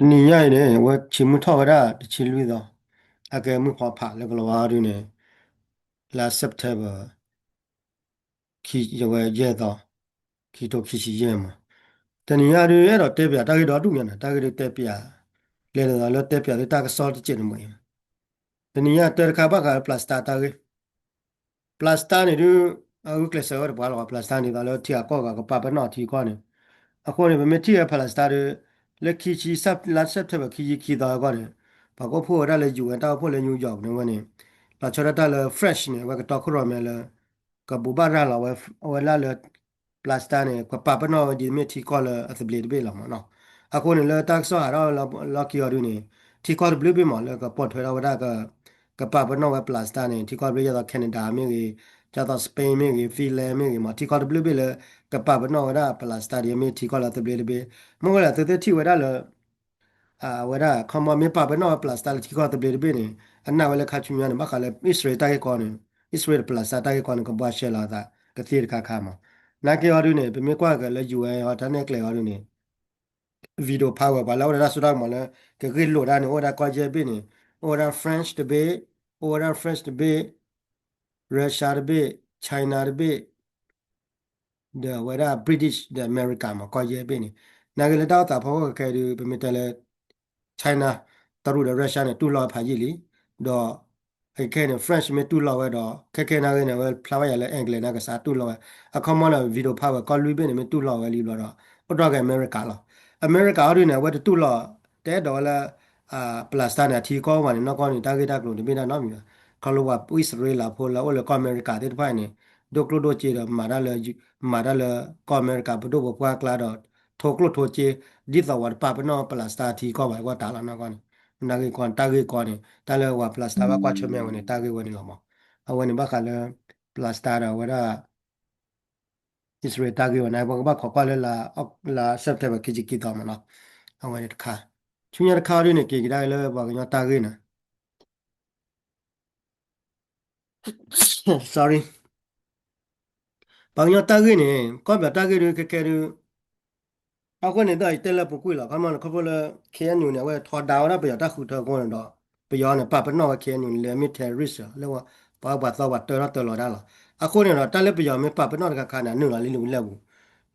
တနံၤညါအံၤန့ၣ် အဝဲဆံးမုၢ်ထီၣ်ဝဲဒၣ်တဆံလွံၢ်သီ, အကဲမုၢ်ဖီဖးလၢကလီၤဝါအီၤဒုန့ၣ် လါ September ခံဝဲယဲၢ်သီ, ခံထိခံဆံယဲၢ်မး. တနံၤညါဒုအဲၣ်ဒိးတဲပၠးတၢ်ဂ့ၢ်ဒီဒူၣ်ညါန့ၣ် တၢ်ဂ့ၢ်ဒုတဲပၠး လဲၤဒ်သိးလၢတဲပၠးလၢတၢ်ကစီၣ်တစဲးတမှဲၤအံၤ တနံၤညါတဲတခါဘၣ်ဃးလၢ Palestine တၢ်ဂ့ၢ်, Palestine န့ၣ်ဒု အဂုာ်ကျဲးစၢးဝဲတပှၤလီၤ. Palestine ဒ်သိးလၢထံဂၤကီၢ်ဂၤကပာ်ပနီၣ်ထံကီၢ်န့ၣ်, အဃိန့ၣ် ပမ့ၢ်ထံၣ်ဝဲ Palestine ဒု လၢခံဆံ လါ September ခံဆံခံသီအဂီၢ်န့ၣ် ပှၤကအိၣ်ဖှိၣ်ဝဲဒၣ်လၢ ယူၣ်အ့ၣ် တၢ်အိၣ်ဖှိၣ်လၢ New York န့ၣ်ဝဲန့ၣ် လီၤဆီဒၣ်တၢ်လၢ French န့ၣ် အဝဲကတီခိၣ်ရိၣ်မဲလၢ ကဘိးဘၣ်ရၤလီၤဝဲ အဝဲဒၣ်လၢ Palestine န့ၣ် ကပာ်ပနီၣ်ဝဲဒ်မ့ၢ်ထံကီၢ်လၢအသဘျ့တဘ့ၣ်လီၤမးနီၤ. အဃိန့ၣ် လၢတၢ်ကစီၣ်ဟးထီၣ်လီၢ်ခံအီၤဒုန့ၣ် ထံကီၢ်တဘျုးဘ့ၣ်မးလၢကပိာ်ထွဲထီၣ်ဝဲဒၣ် ကပာ်ပနီၣ်ဝဲ Palestine န့ၣ် ထံကီၢ်တဘျုးဒ်သိး Canada မ့ၢ်ဂ့ၤ, ဒ်သိး Spain မ့ၢ်ဂ့ၤ, Finland မ့ၢ်ဂ့ၤမး ထံကီၢ်တဘျုးဘ့ၣ်လၢ ကပာ်ပနီၣ်ဝဲဒၣ် Palestine ဒ်မ့ၢ်ထံကီၢ်လၢသဘျ့တဘ့ၣ်. မ့ၢ်ဝဲဒၣ်သုသ့ၣ်ထံၣ်ဝဲဒၣ်လၢ အဝဲဒၣ် ခီမီ မ့ၢ်ပာ်ပနီၣ်ဝဲ Palestine လၢထံကီၢ်သဘျ့တဘ့ၣ်န့ၣ် အနာ်ဝဲလၢခါဆူညါန့ၣ် ဘၣ်ဃးလၢ အံၣ်စရ့လးတၢ်ဂ့ၢ်ကီန့ၣ် အံၣ်စရ့လးဒီး Palestine တၢ်ဂ့ၢ်ကီန့ၣ် ကဘှါရှဲလီၤအသးကသ့တခါခါမး. နာ်က့အီၤဒုန့ၣ် ပမ့ၢ်ကွၢ်က့ၤလၢ ယူဢ့ၣ် အတၢ်နဲၣ်ကျဲအီၤဒုန့ၣ် veto power ပှၤလၢအိၣ်ဒီးတၢ်စိတၢ်ကမီၤလၢ ကဂ့ၢ်လိာ်တၢ်န့ၣ် အိၣ်ဝဲဒၣ်ကီၢ်ယဲၢ်ဘ့ၣ်န့ၣ် အိၣ်ဝဲဒၣ် French တဘ့ၣ်, အိၣ်ဝဲဒၣ် French တဘ့ၣ်, Russia တဘ့ၣ်, China တဘ့ၣ် ဒီးအဝဲဒၣ် British ဒီး America မး ကီၢ်ယဲၢ်ဘ့ၣ်န့ၣ်. နာ်က့လၢတၢ်အိၣ်သးဖီခိၣ်ခဲခဲဒု ပမ့ၢ်တဲလၢ China တရူးဒီး Russia န့ၣ် တူၢ်လိာ်ဝဲဖးယံာ်လံ, ဒီးခဲခဲန့ၣ် French မ့ၢ်တူၢ်လိာ်ဝဲဒီး ခဲခဲနာ်က့န့ၣ် အဝဲဖျါဝဲယၤလၢ England န့ၣ် ကစးတူၢ်လိာ်ဝဲ. အခီမီန့ၣ် veto power ကီၢ်လွံၢ်ဘ့ၣ်န့ၣ် မ့ၢ်တူၢ်လိာ်ဝဲလံဘျီဒီး အိၣ်ထီၣ်က့ၤ America လီၤ. America အီၤဒုန့ၣ် အဝဲတတူၢ်လိာ် တအဲၣ်ဒိးဝဲလၢ Palestine န့ၣ် အထံကီၢ်ဘၣ်န့ၣ် နီၢ်ကီၢ်န့ၣ် တၢ်ဂ့ၢ်တၢ်ကျိၤတမ့ၢ်တၢ်နီတမံၤဘၣ်. ခီဖျိပှၤအံၣ်စရ့လးဖိလၢအိၣ်လၢကီၢ်အမဲရကၤသ့ၣ်တဖၣ်န့ၣ် ဒိၣ်ကျိၣ်ဒိၣ်စ့ဒီး မၤတၢ်လၢ မၤတၢ်လၢကီၢ်အမဲရကၤပဒိၣ်ပပှၢ်ကျါဒီး ထိကျိၣ်ထိစ့ ဒ်သိးပှၤတပာ်ပနီၣ် Palestine ထံကီၢ်ဘၣ် ကွၢ်တၢ်လီၤနီၢ်ကီၢ်န့ၣ်. နာ်က့ကီၢ်န့ၣ် တၢ်ဂ့ၢ်ကီန့ၣ် တၢ်လၢပှၤ Palestine ဘၣ်ကွၢ်ဆၢၣ်မဲာ်ဝဲန့ၣ် တၢ်ဂ့ၢ်ဝဲန့ၣ်လီၤမး. အဝဲန့ၣ်ဘၣ်ဃးလၢ Palestine ဒီးအဝဲဒၣ် အံၣ်စရ့လးတၢ်ဂ့ၢ်ဝဲန့ၣ် ပကဘၣ်ခိးကွၢ်လၢ လါ September ခံဆံခံသီမးနီၤ. အဝဲန့ၣ်တခါ ဆူညါတခါအီၤဒုန့ၣ် က့ၤကဒါလၢပှၤကညီတၢ်ဂ့ၢ်န့ၣ် sorry ပှၤကညီတၢ်ဂ့ၢ်န့ၣ် ကီၢ်ပယီၤတၢ်ဂ့ၢ်ဒုခဲခဲဒု အဃိန့ၣ်ဒီး ယတဲလၢပူၤကွံာ်လီၤ. ခီမီန့ၣ် ခီဖျိလၢ K N U န့ၣ် အဝဲထီဒါဝဲဒၣ်ပယီၤတၢ်ဃုထၢအဃိန့ၣ်ဒီး ပယီၤန့ၣ် ပာ်ပနီၣ်ဝဲ K N U န့ၣ် လၢမ့ၢ် terrorist လၢပှၤအၢပှၤသီပှၤတၢထီၣ်တၢလီၤတၢ်လီၤ. အဃိန့ၣ်ဒီး တၢ်လၢပယီၤမ့ၢ်ပာ်ပနီၣ်တခါခါန့ၣ် အနုာ်လီၤလၢလံာ်ပူၤလဲၢ်ပူၤ.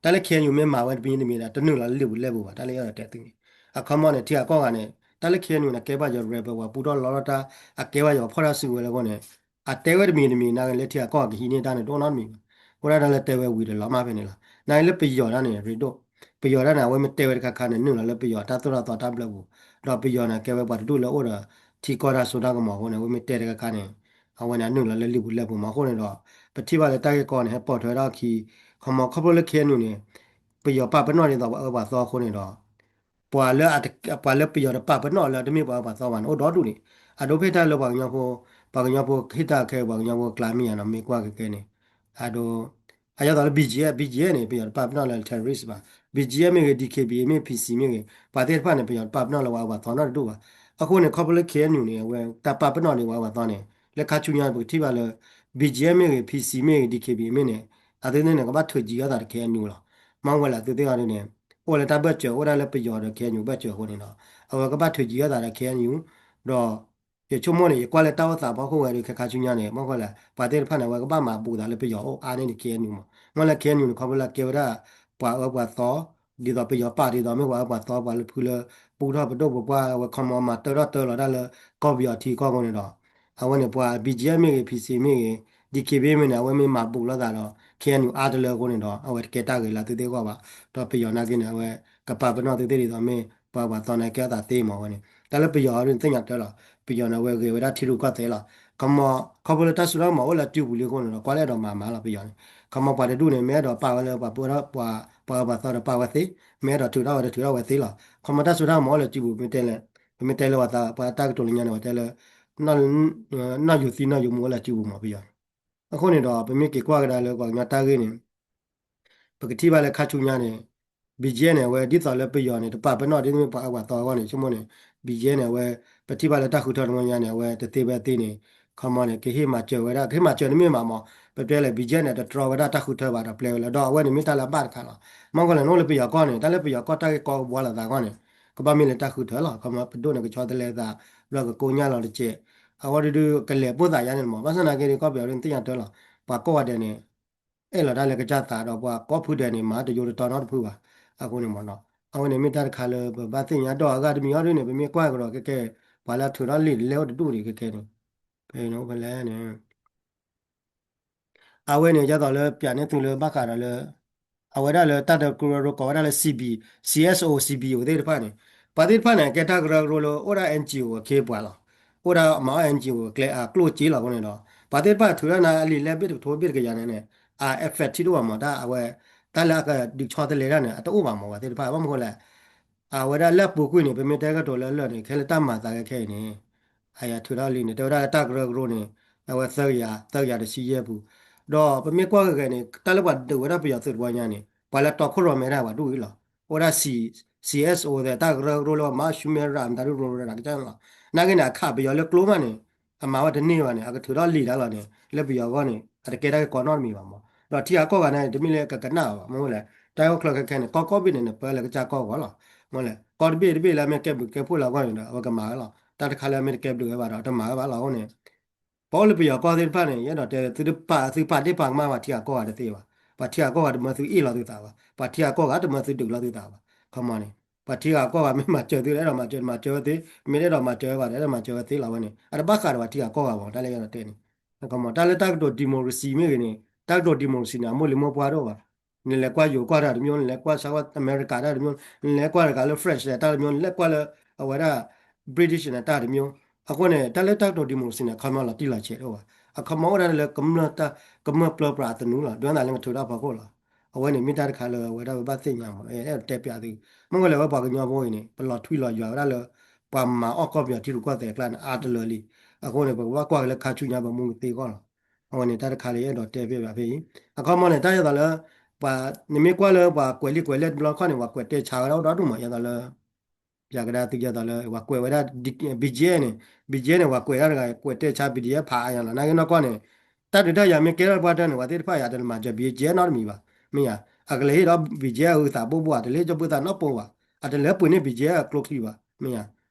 တၢ်လၢ K N U မ့ၢ်မၤဝဲတမံၤတမံၤဒီး တနုာ်လီၤလၢလံာ်ပူၤလဲၢ်ပူၤဘၣ်. တၢ်လၢယအဲၣ်ဒိးတဲသုန့ၣ် အခီမီန့ၣ် ထံဂၤကီၢ်ဂၤန့ၣ် တၢ်လၢ K N U န့ၣ် ကဲဘၣ်ယီၤ rebel ပှၤပူထီၣ်လီထီၣ်တၢ် အကဲဘၣ်ယီၤဖီၣ်တၢ်စုကဝဲၤလၢအဃိန့ၣ် အတဲဝဲတမံၤတမံၤ နာ်က့လၢထံဂၤကီၢ်ဂၤကဟံးန့ၢ်တၢ်န့ၣ် တအိၣ်နီတမံၤဘၣ်. အိၣ်ဒၣ်တၢ်လၢတဲဝဲဝံၤဒီးလီၤမၢ်ဖဲန့ၣ်လီၤ. နာ်က့လၢပယီၤဒၣ်န့ၣ် ရ့ဒိၣ် ပယီၤဒၣ်န့ၣ် အဝဲမ့ၢ်တဲဝဲတခါခါန့ၣ် နုာ်လီၤလၢပယီၤတၢ်သိၣ်တၢ်သီတၢ်ဘျၢပူၤ ဒီးပယီၤန့ၣ် ကဲဝဲပှၤတဒူၣ်လၢအိၣ်ဒီးထံကီၢ်တၢ်စိတၢ်ကမီၤအဃိန့ၣ် အဝဲမ့ၢ်တဲတခါခါန့ၣ် အဝဲန့ၣ်အနုာ်လီၤလၢလံာ်ပူၤလဲၢ်ပူၤမး. အဃိန့ၣ်ဒီး ပထံၣ်ဘၣ်လၢတၢ်ဂ့ၢ်ကီန့ၣ် ဟဲပိာ်ထွဲဒၣ်အခံ ခီမီ ခီဖျိလၢ K N U န့ၣ် ပယီၤပာ်ပနီၣ်ဒ်သိးပှၤအၢပှၤသီအဃိန့ၣ်ဒီး ပှၤလၢအတ ပှၤလၢပယီၤတပာ်ပနီၣ်လၢတမ့ၢ်ပှၤအၢပှၤသီဘၣ်န့ၣ် အိၣ်ဒီဒူၣ်န့ၣ် အဒိဖဲတၢ်လၢပှၤကညီဖိ ပှၤကညီဖိဟ့ၣ်တၢ်ခဲ ပှၤကညီဖိကျါမ့ၢ်ယါနီၤ မ့ၢ်ကွၢ်ကဲကဲန့ၣ် အဒိ အယသးလၢ B G F, B G F န့ၣ် ပယီၤတပာ်ပနီၣ်လၢ terrorist ဘၣ်. B G F မ့ၢ်ဂ့ၤ D K B A မ့ၢ် P C မ့ၢ်ဂ့ၤ ပှၤသ့ၣ်တဖၣ်န့ၣ် ပယီၤတပာ်ပနီၣ်လၢပှၤအၢပှၤသီနီတဒူၣ်ဘၣ်. အဃိန့ၣ် ခီဖျိလၢ K N U န့ၣ် အဝဲတၢ်ပာ်ပနီၣ်န့ၣ် ပှၤအၢပှၤသီန့ၣ် လၢခါဆူညါပကထံၣ်ဘၣ်လၢ B G F မ့ၢ်ဂ့ၤ P C မ့ၢ်ဂ့ၤ D K B A မ့ၢ်န့ၣ် အဝဲသ့ၣ်န့ၣ် ကဘၣ်ထုးယံၤအသးဒီး K N U လီၤ. မ့ၢ်ဝဲလၢသုသ့ၣ်အီၤဒ်န့ၣ် အိၣ်လၢတၢ်ဘၢၣ်စၢၤ အိၣ်ဒၣ်လၢပယီၤဒီး K N U ဘၢၣ်စၢၤအဃိန့ၣ်ဒီး အဝဲကဘၣ်ထုးယံၤအသးဒီး K N U ဒီး ယဆိကမိၣ်န့ၣ် ယကွၢ်လၢတၢ်အိၣ်သးဖီခိၣ်ဝဲဒီး ခဲခါဆူညါန့ၣ် မ့ၢ်ဝဲလၢ ပှၤသ့ၣ်တဖၣ်န့ၣ် အဝဲကဘၣ်မၤဘူးသးလၢပယီၤအိၣ်အါန့ၢ်ဒံး K N U မး. မ့ၢ်လၢ K N U န့ၣ် ခီဖျိလၢကဲဝဲဒၣ် ပှၤအၢပှၤသီ ဒ်သိးပယီၤပာ်ဒ်သိးမ့ၢ်ပှၤအၢပှၤသီ ပှၤလၢဖုလၢပူထီၣ်ပဒိၣ်ပပှၢ် အဝဲခီမီမၤတၢထီၣ်တၢလီၤတၢ်လၢကီၢ်ပယီၤထံကီၢ်အဃိန့ၣ်ဒီး အဝဲန့ၣ် ပှၤ B G F မ့ၢ်ဂ့ၤ P C မ့ၢ်ဂ့ၤ D K B A မ့ၢ်န့ၣ် အဝဲမ့ၢ်မၤဘူးလိာ်သးဒီး K N U အါတလၢအဃိန့ၣ်ဒီး အဝဲတကဲတၢ်ဂ့ၤလၢသုသ့ၣ်အဂီၢ်ဘၣ်. ဒီးပယီၤနာ်က့န့ၣ် အဝဲကပာ်ပနီၣ်သုသ့ၣ်ဒ်သိးမ့ၢ်ပှၤအၢပှၤသီန့ၣ် ကဲအသးသ့မးဝဲန့ၣ် တၢ်လၢပယီၤအီၤဒ်န့ၣ် သ့ၣ်ညါတၢ်လီၤ. ပယီၤန့ၣ် အဝဲဂဲၤဝဲဒၣ်ထံရူၢ်ကီၢ်သဲးလီၤ. ခီမီ ခီဖျိလၢတၢ်စိတၢ်ကမီၤအိၣ်လၢအစုပူၤလံအဃိန့ၣ်ဒီး ကွၢ်လၢအဲၣ်ဒိးမၤမၤလီၤပယီၤန့ၣ် ခီမီပှၤတဒူၣ်န့ၣ် မ့ၢ်အဲၣ်ဒိးပာ်ဝဲလၢပှၤပၢထီၣ်ပှၤ ပှၤအၢပှၤသီဒီးပာ်ဝဲသ့, မ့ၢ်အဲၣ်ဒိးထုးထီၣ်ဝဲဒီးထုးထီၣ်ဝဲသ့လီၤ. ခီမီတၢ်စိတၢ်ကမီၤအိၣ်လၢစုပူၤ မ့ၢ်တဲလၢ ပမ့ၢ်တဲလၢပှၤသးပှၢ်တၢ်ကတိၤလၢညါန့ၣ် ပှၤတဲလၢ နီၢ်ယိၤသံနီၢ်ယိၤမူအိၣ်လၢစုပူၤမးပယီၤန့ၣ်. အဃိန့ၣ်ဒီး ပမ့ၢ်က့ၤကွၢ်ကဒါလၢပှၤကညီတၢ်ဂ့ၢ်န့ၣ် ပကထံၣ်ဘၣ်လၢခါဆူညါန့ၣ် B G F န့ၣ် အဝဲဒ်သိးလၢပယီၤန့ၣ် တပာ်ပနီၣ်ဒ်မ့ၢ်ပှၤအၢပှၤသီအဂီၢ်န့ၣ် ဆိကမိၣ်န့ၣ် B G F န့ၣ် အဝဲ ပထံၣ်ဘၣ်လၢတၢ်ဃုထၢတမံၤညါန့ၣ် အဝဲတသ့ဖဲသ့န့ၣ် ခီမီန့ၣ် ကဟ့ၣ်မၤစၢၤဝဲဒၣ် ကဟ့ၣ်မၤစၢၤန့ၣ်မ့ၢ်မးမး ပတဲလဲၣ် B G F န့ၣ် တတြီဝဲဒၣ်တၢ်ဃုထၢဘၣ်ဒီးပျဲဝဲလၢ ဒီးအဝဲန့ၣ်မ့ၢ်တၢ်လၢအဘၣ်တခါလီၤ. မ့ၢ်ကွၢ်လဲၣ် နအိၣ်လၢပယီၤကီၢ်န့ၣ် တၢ်လၢပယီၤကီၢ်တၢ်ဂ့ၢ်ကီကဘှါလိာ်သးအဂီၢ်န့ၣ် ကဘၣ်မ့ၢ်လၢတၢ်ဃုထၢလီၤ. ခီမီ ပဒိၣ်န့ၣ်ကဆီတလဲသး ဘျီကကိညၢ်လီၤတစဲး အဝဲဒုးဒုးကလဲၤပိၢ်သးယါန့ၣ်မး. ဘၣ်ဆၣ်သနာ်က့ဒီး ကီၢ်ပယီၤဒုးသ့ၣ်ညါတၢ်လီၤ. ပှၤကိးဂၤဒဲးန့ၣ် အဲၣ်လီၤတၢ်လၢကစၢ်သးဒီး ပှၤကိးဖုဒဲးန့ၣ် မၤတယိတတီနီတဖုဘၣ်. အဃိန့ၣ်မးနီၤ အဝဲန့ၣ်မ့ၢ်တၢ်တခါလၢပဘၣ်သ့ၣ်ညါဒီး အဂၤတမံၤအံၤဒ်န့ၣ် ပမ့ၢ်ကွၢ်ကဒီးခဲကဲ ပှၤလၢအထုးထီၣ်လံာ်တလဲအိၣ်တဒူၣ်ဒံးခဲကဲန့ၣ် ဖဲန့ၣ်အိၣ်ဖဲလဲၣ်န့ၣ် အဝဲန့ၣ် ဒ်သိးလၢပျးန့ၢ်သုလၢဘၣ်ဃးဒီးလၢ အဝဲဒၣ်လၢတၢ်တကရၢကရိကိးဝဲဒၣ်လၢ CB, CSO, CBO သ့ၣ်တဖၣ်န့ၣ် ပှၤသ့ၣ်တဖၣ်န့ၣ် အကဲတၢ်ကရၢကရိလၢအိၣ်ဒၣ် NGO အခ့အပှၤလီၤ. အိၣ်ဒၣ်မၤအီၣ် NGO အကျဲအကျိၣ်စ့လီၤအဃိန့ၣ်ဒီး ပှၤသ့ၣ်တဖၣ်ထုးထီၣ်နၤအလံာ်လဲၢ်ဘ့ၣ်တကထိဘ့ၣ်တကယၤန့ၣ်န့ၣ် အ effect ထံတအိၣ်ဘၣ်မး တၢ်အဝဲ တၢ်လၢအကဒုးဆီတလဲတၢ်န့ၣ် အတအိၣ်ဘၣ်မး ပှၤသ့ၣ်တဖၣ် ဘၣ်မနုၤဃိလဲၣ် အဝဲဒၣ်လၢအပူၤကွံာ်န့ၣ် ပမ့ၢ်တဲကတိၤလၢအလၢာ်န့ၣ် ခဲလၢာ်တၢ်မၤသးခဲခဲအံၤန့ၣ် အယၤထုးထီၣ်လံာ်န့ၣ် တဲဝဲဒၣ်လၢတၢ်ကရၢကရိန့ၣ် အဝဲသၢကယၤ သၢကယၤတဆံယဲၢ်ပူၤ ဒီးပမ့ၢ်ကွၢ်ဂ့ၤဂ့ၤန့ၣ် တၢ်လၢပှၤဒုးဝဲဒၣ်ပယီၤသုးတဝီညါန့ၣ် ပှၤလၢတီခိၣ်ရိၣ်မဲတၢ်ပှၤဒူၣ်အံၤလီၤ. အိၣ်ဒၣ် C, CSO သ့ၣ် တၢ်ကရၢကရိလၢပှၤမၤဆူမဲရၤမတၤဒုးရိၣ်ရၤကစၢ်န့ၣ်လီၤ. နာ်က့န့ၣ် အခးပယီၤလၢကျိမးန့ၣ် အမၤဝဲတန့ၢ်ဘၣ်န့ၣ် အကထုးထီၣ်လံာ်တၢ်လီၤန့ၣ် လၢပယီၤအဂီၢ်န့ၣ် အတကဲတၢ်ဂ့ၢ်ကီနီတမံၤဘၣ်မး. ဒီးထံဂၤကီၢ်ဂၤန့ၣ် တမ့ၢ်လၢကကနၣ်ဘၣ် မ့ၢ်လဲၣ် တၢ်ဂ့ၢ်အိၣ်ချၢခဲခဲန့ၣ် ကီၢ်ကိးဘ့ၣ်န့ၣ် နပၢလၢကစၢ်ကီၢ်ဂီၢ်လီၤ. မ့ၢ်လဲၣ် ကီၢ်တဘ့ၣ်တဘ့ၣ်လၢအမ့ၢ်ကဲဘျုးကဲဖှိၣ်လၢအဂီၢ်န့ၣ်ဒီး အဝဲကမၤဝဲလီၤ. တၢ်တခါလၢအမ့ၢ်တကဲဘျုးဝဲဘၣ်ဒီး တမၤဝဲဘၣ်လီၤအဃိန့ၣ် ပှၤအိၣ်လၢပယီၤကီၢ်သ့ၣ်တဖၣ်န့ၣ် ယအဲၣ်ဒိးတဲ သုတပာ် သုပာ်ဒ့ၣ်ပာ်ကမၣ်ပှၤထံဂၤကီၢ်ဂၤတသ့ဘၣ်. ပှၤထံဂၤကီၢ်ဂၤတမၢသုအ့ၣ်လီၤသုသးဘၣ်. ပှၤထံဂၤကီၢ်ဂၤတမၢသုဒုးလီၤသုသးဘၣ်. ခီမီန့ၣ် ပှၤထံဂၤကီၢ်ဂၤမ့ၢ်မၤစၢၤသု အဲၣ်ဒိးမၤစၢၤ မၤစၢၤဝဲသ့, မ့ၢ်တအဲၣ်ဒိးမၤစၢၤဝဲဘၣ်ဒီး အဲၣ်ဒိးမၤစၢၤဝဲသ့လီၤဝဲန့ၣ် အတဘၣ်ဃးဒီးပှၤထံဂၤကီၢ်ဂၤဘၣ် တၢ်လၢယအဲၣ်ဒိးတဲန့ၣ်. ခီမီ တၢ်လၢတၢ်ကတိၤ democracy မ့ၢ်ဂ့ၤန့ၣ် တၢ်ကတိၤ democracy န့ၣ် အမိၢ်လံၤမိၢ်ပှၢ်တအိၣ်ဘၣ်. နလဲၤကွၢ်ယိၤကီၢ်တၢ်တမျိုး, နလဲၤကွၢ် South America တၢ်တမျိုး, နလဲၤကွၢ်တဂၤလၢ French တၢ်တမျိုး, နလဲၤကွၢ်လၢအဝဲဒၣ် British န့ၣ်တၢ်တမျိုး. အဃိန့ၣ် တၢ်လၢတၢ်ကတိၤ democracy န့ၣ် အခီပညီလီၤတံၢ်လီၤဆဲးတအိၣ်ဘၣ်. အခီပညီအိၣ်ဒၣ်လၢ ကမျၢၢ်ပျၢပြးအသနူလီၤ. ဒ်သိးလၢကထုးထီၣ်ဖီခိၣ်လီၤ. အဝဲန့ၣ်မ့ၢ်တၢ်တခါလၢအဝဲဒၣ်ပဘၣ်သ့ၣ်ညါမး အဲၣ်ဒိးတဲပျးသု, မ့ၢ်ဝဲလဲၣ် ဝဲပှၤကညီဖိအံၤန့ၣ် ပလီၤထွံလီၤယွၤဝဲဒၣ်လၢ ပှၤမၤအီၣ်ကီၢ်ပယီၤထံရူၢ်ကီၢ်သဲးအကျါန့ၣ် အါတလၢလံ. အဃိန့ၣ် ပကဘၣ်ကွၢ်က့ၤလၢခါဆူညါပမူကသ့အဂီၢ်လီၤ. အဝဲန့ၣ် တၢ်တခါလၢယအဲၣ်ဒိးတဲဘၣ်ဖဲအံၤ အခီပညီန့ၣ် တၢ်ဒ်သိးလၢ ပှၤ နမ့ၢ်ကွၢ်လၢပှၤကွဲးလံာ်ကွဲးလဲၢ်တဘျီတခီၣ်န့ၣ် ပှၤကွဲးတဲဆါဝဲဒၣ်အိၣ်ဒီဒူၣ်မး ဒ်သိးလၢ ပျးကဒါသု ဒ်သိးလၢ ပှၤကွဲးဝဲဒၣ် BGF န့ၣ် BGF န့ၣ် ပှၤကွဲးဒၣ်တဂၤ ကွဲးတဲဆါ BGF ဖးအါညါလီၤ. နာ်က့နီၢ်ကီၢ်န့ၣ် တၢ်ဒုးတၢ်ယၤမ့ၢ်ကဲထီၣ်ပှၤတၢ်န့ၣ် ပှၤသ့ၣ်တဖၣ်ယၤတမၤစၢၤ BGF နီတမံၤဘၣ်. မ့ၢ်ယၤ အကလဲၤဟ့ၣ်ဒီး BGF အဂုၤသးဘိဘိ အတလဲၤကၠီဘုသးနီတပူၤဘၣ်. အတလဲၤပှ့ၤန့ၢ် BGF အကျိချံဘၣ်. မ့ၢ်ယၤ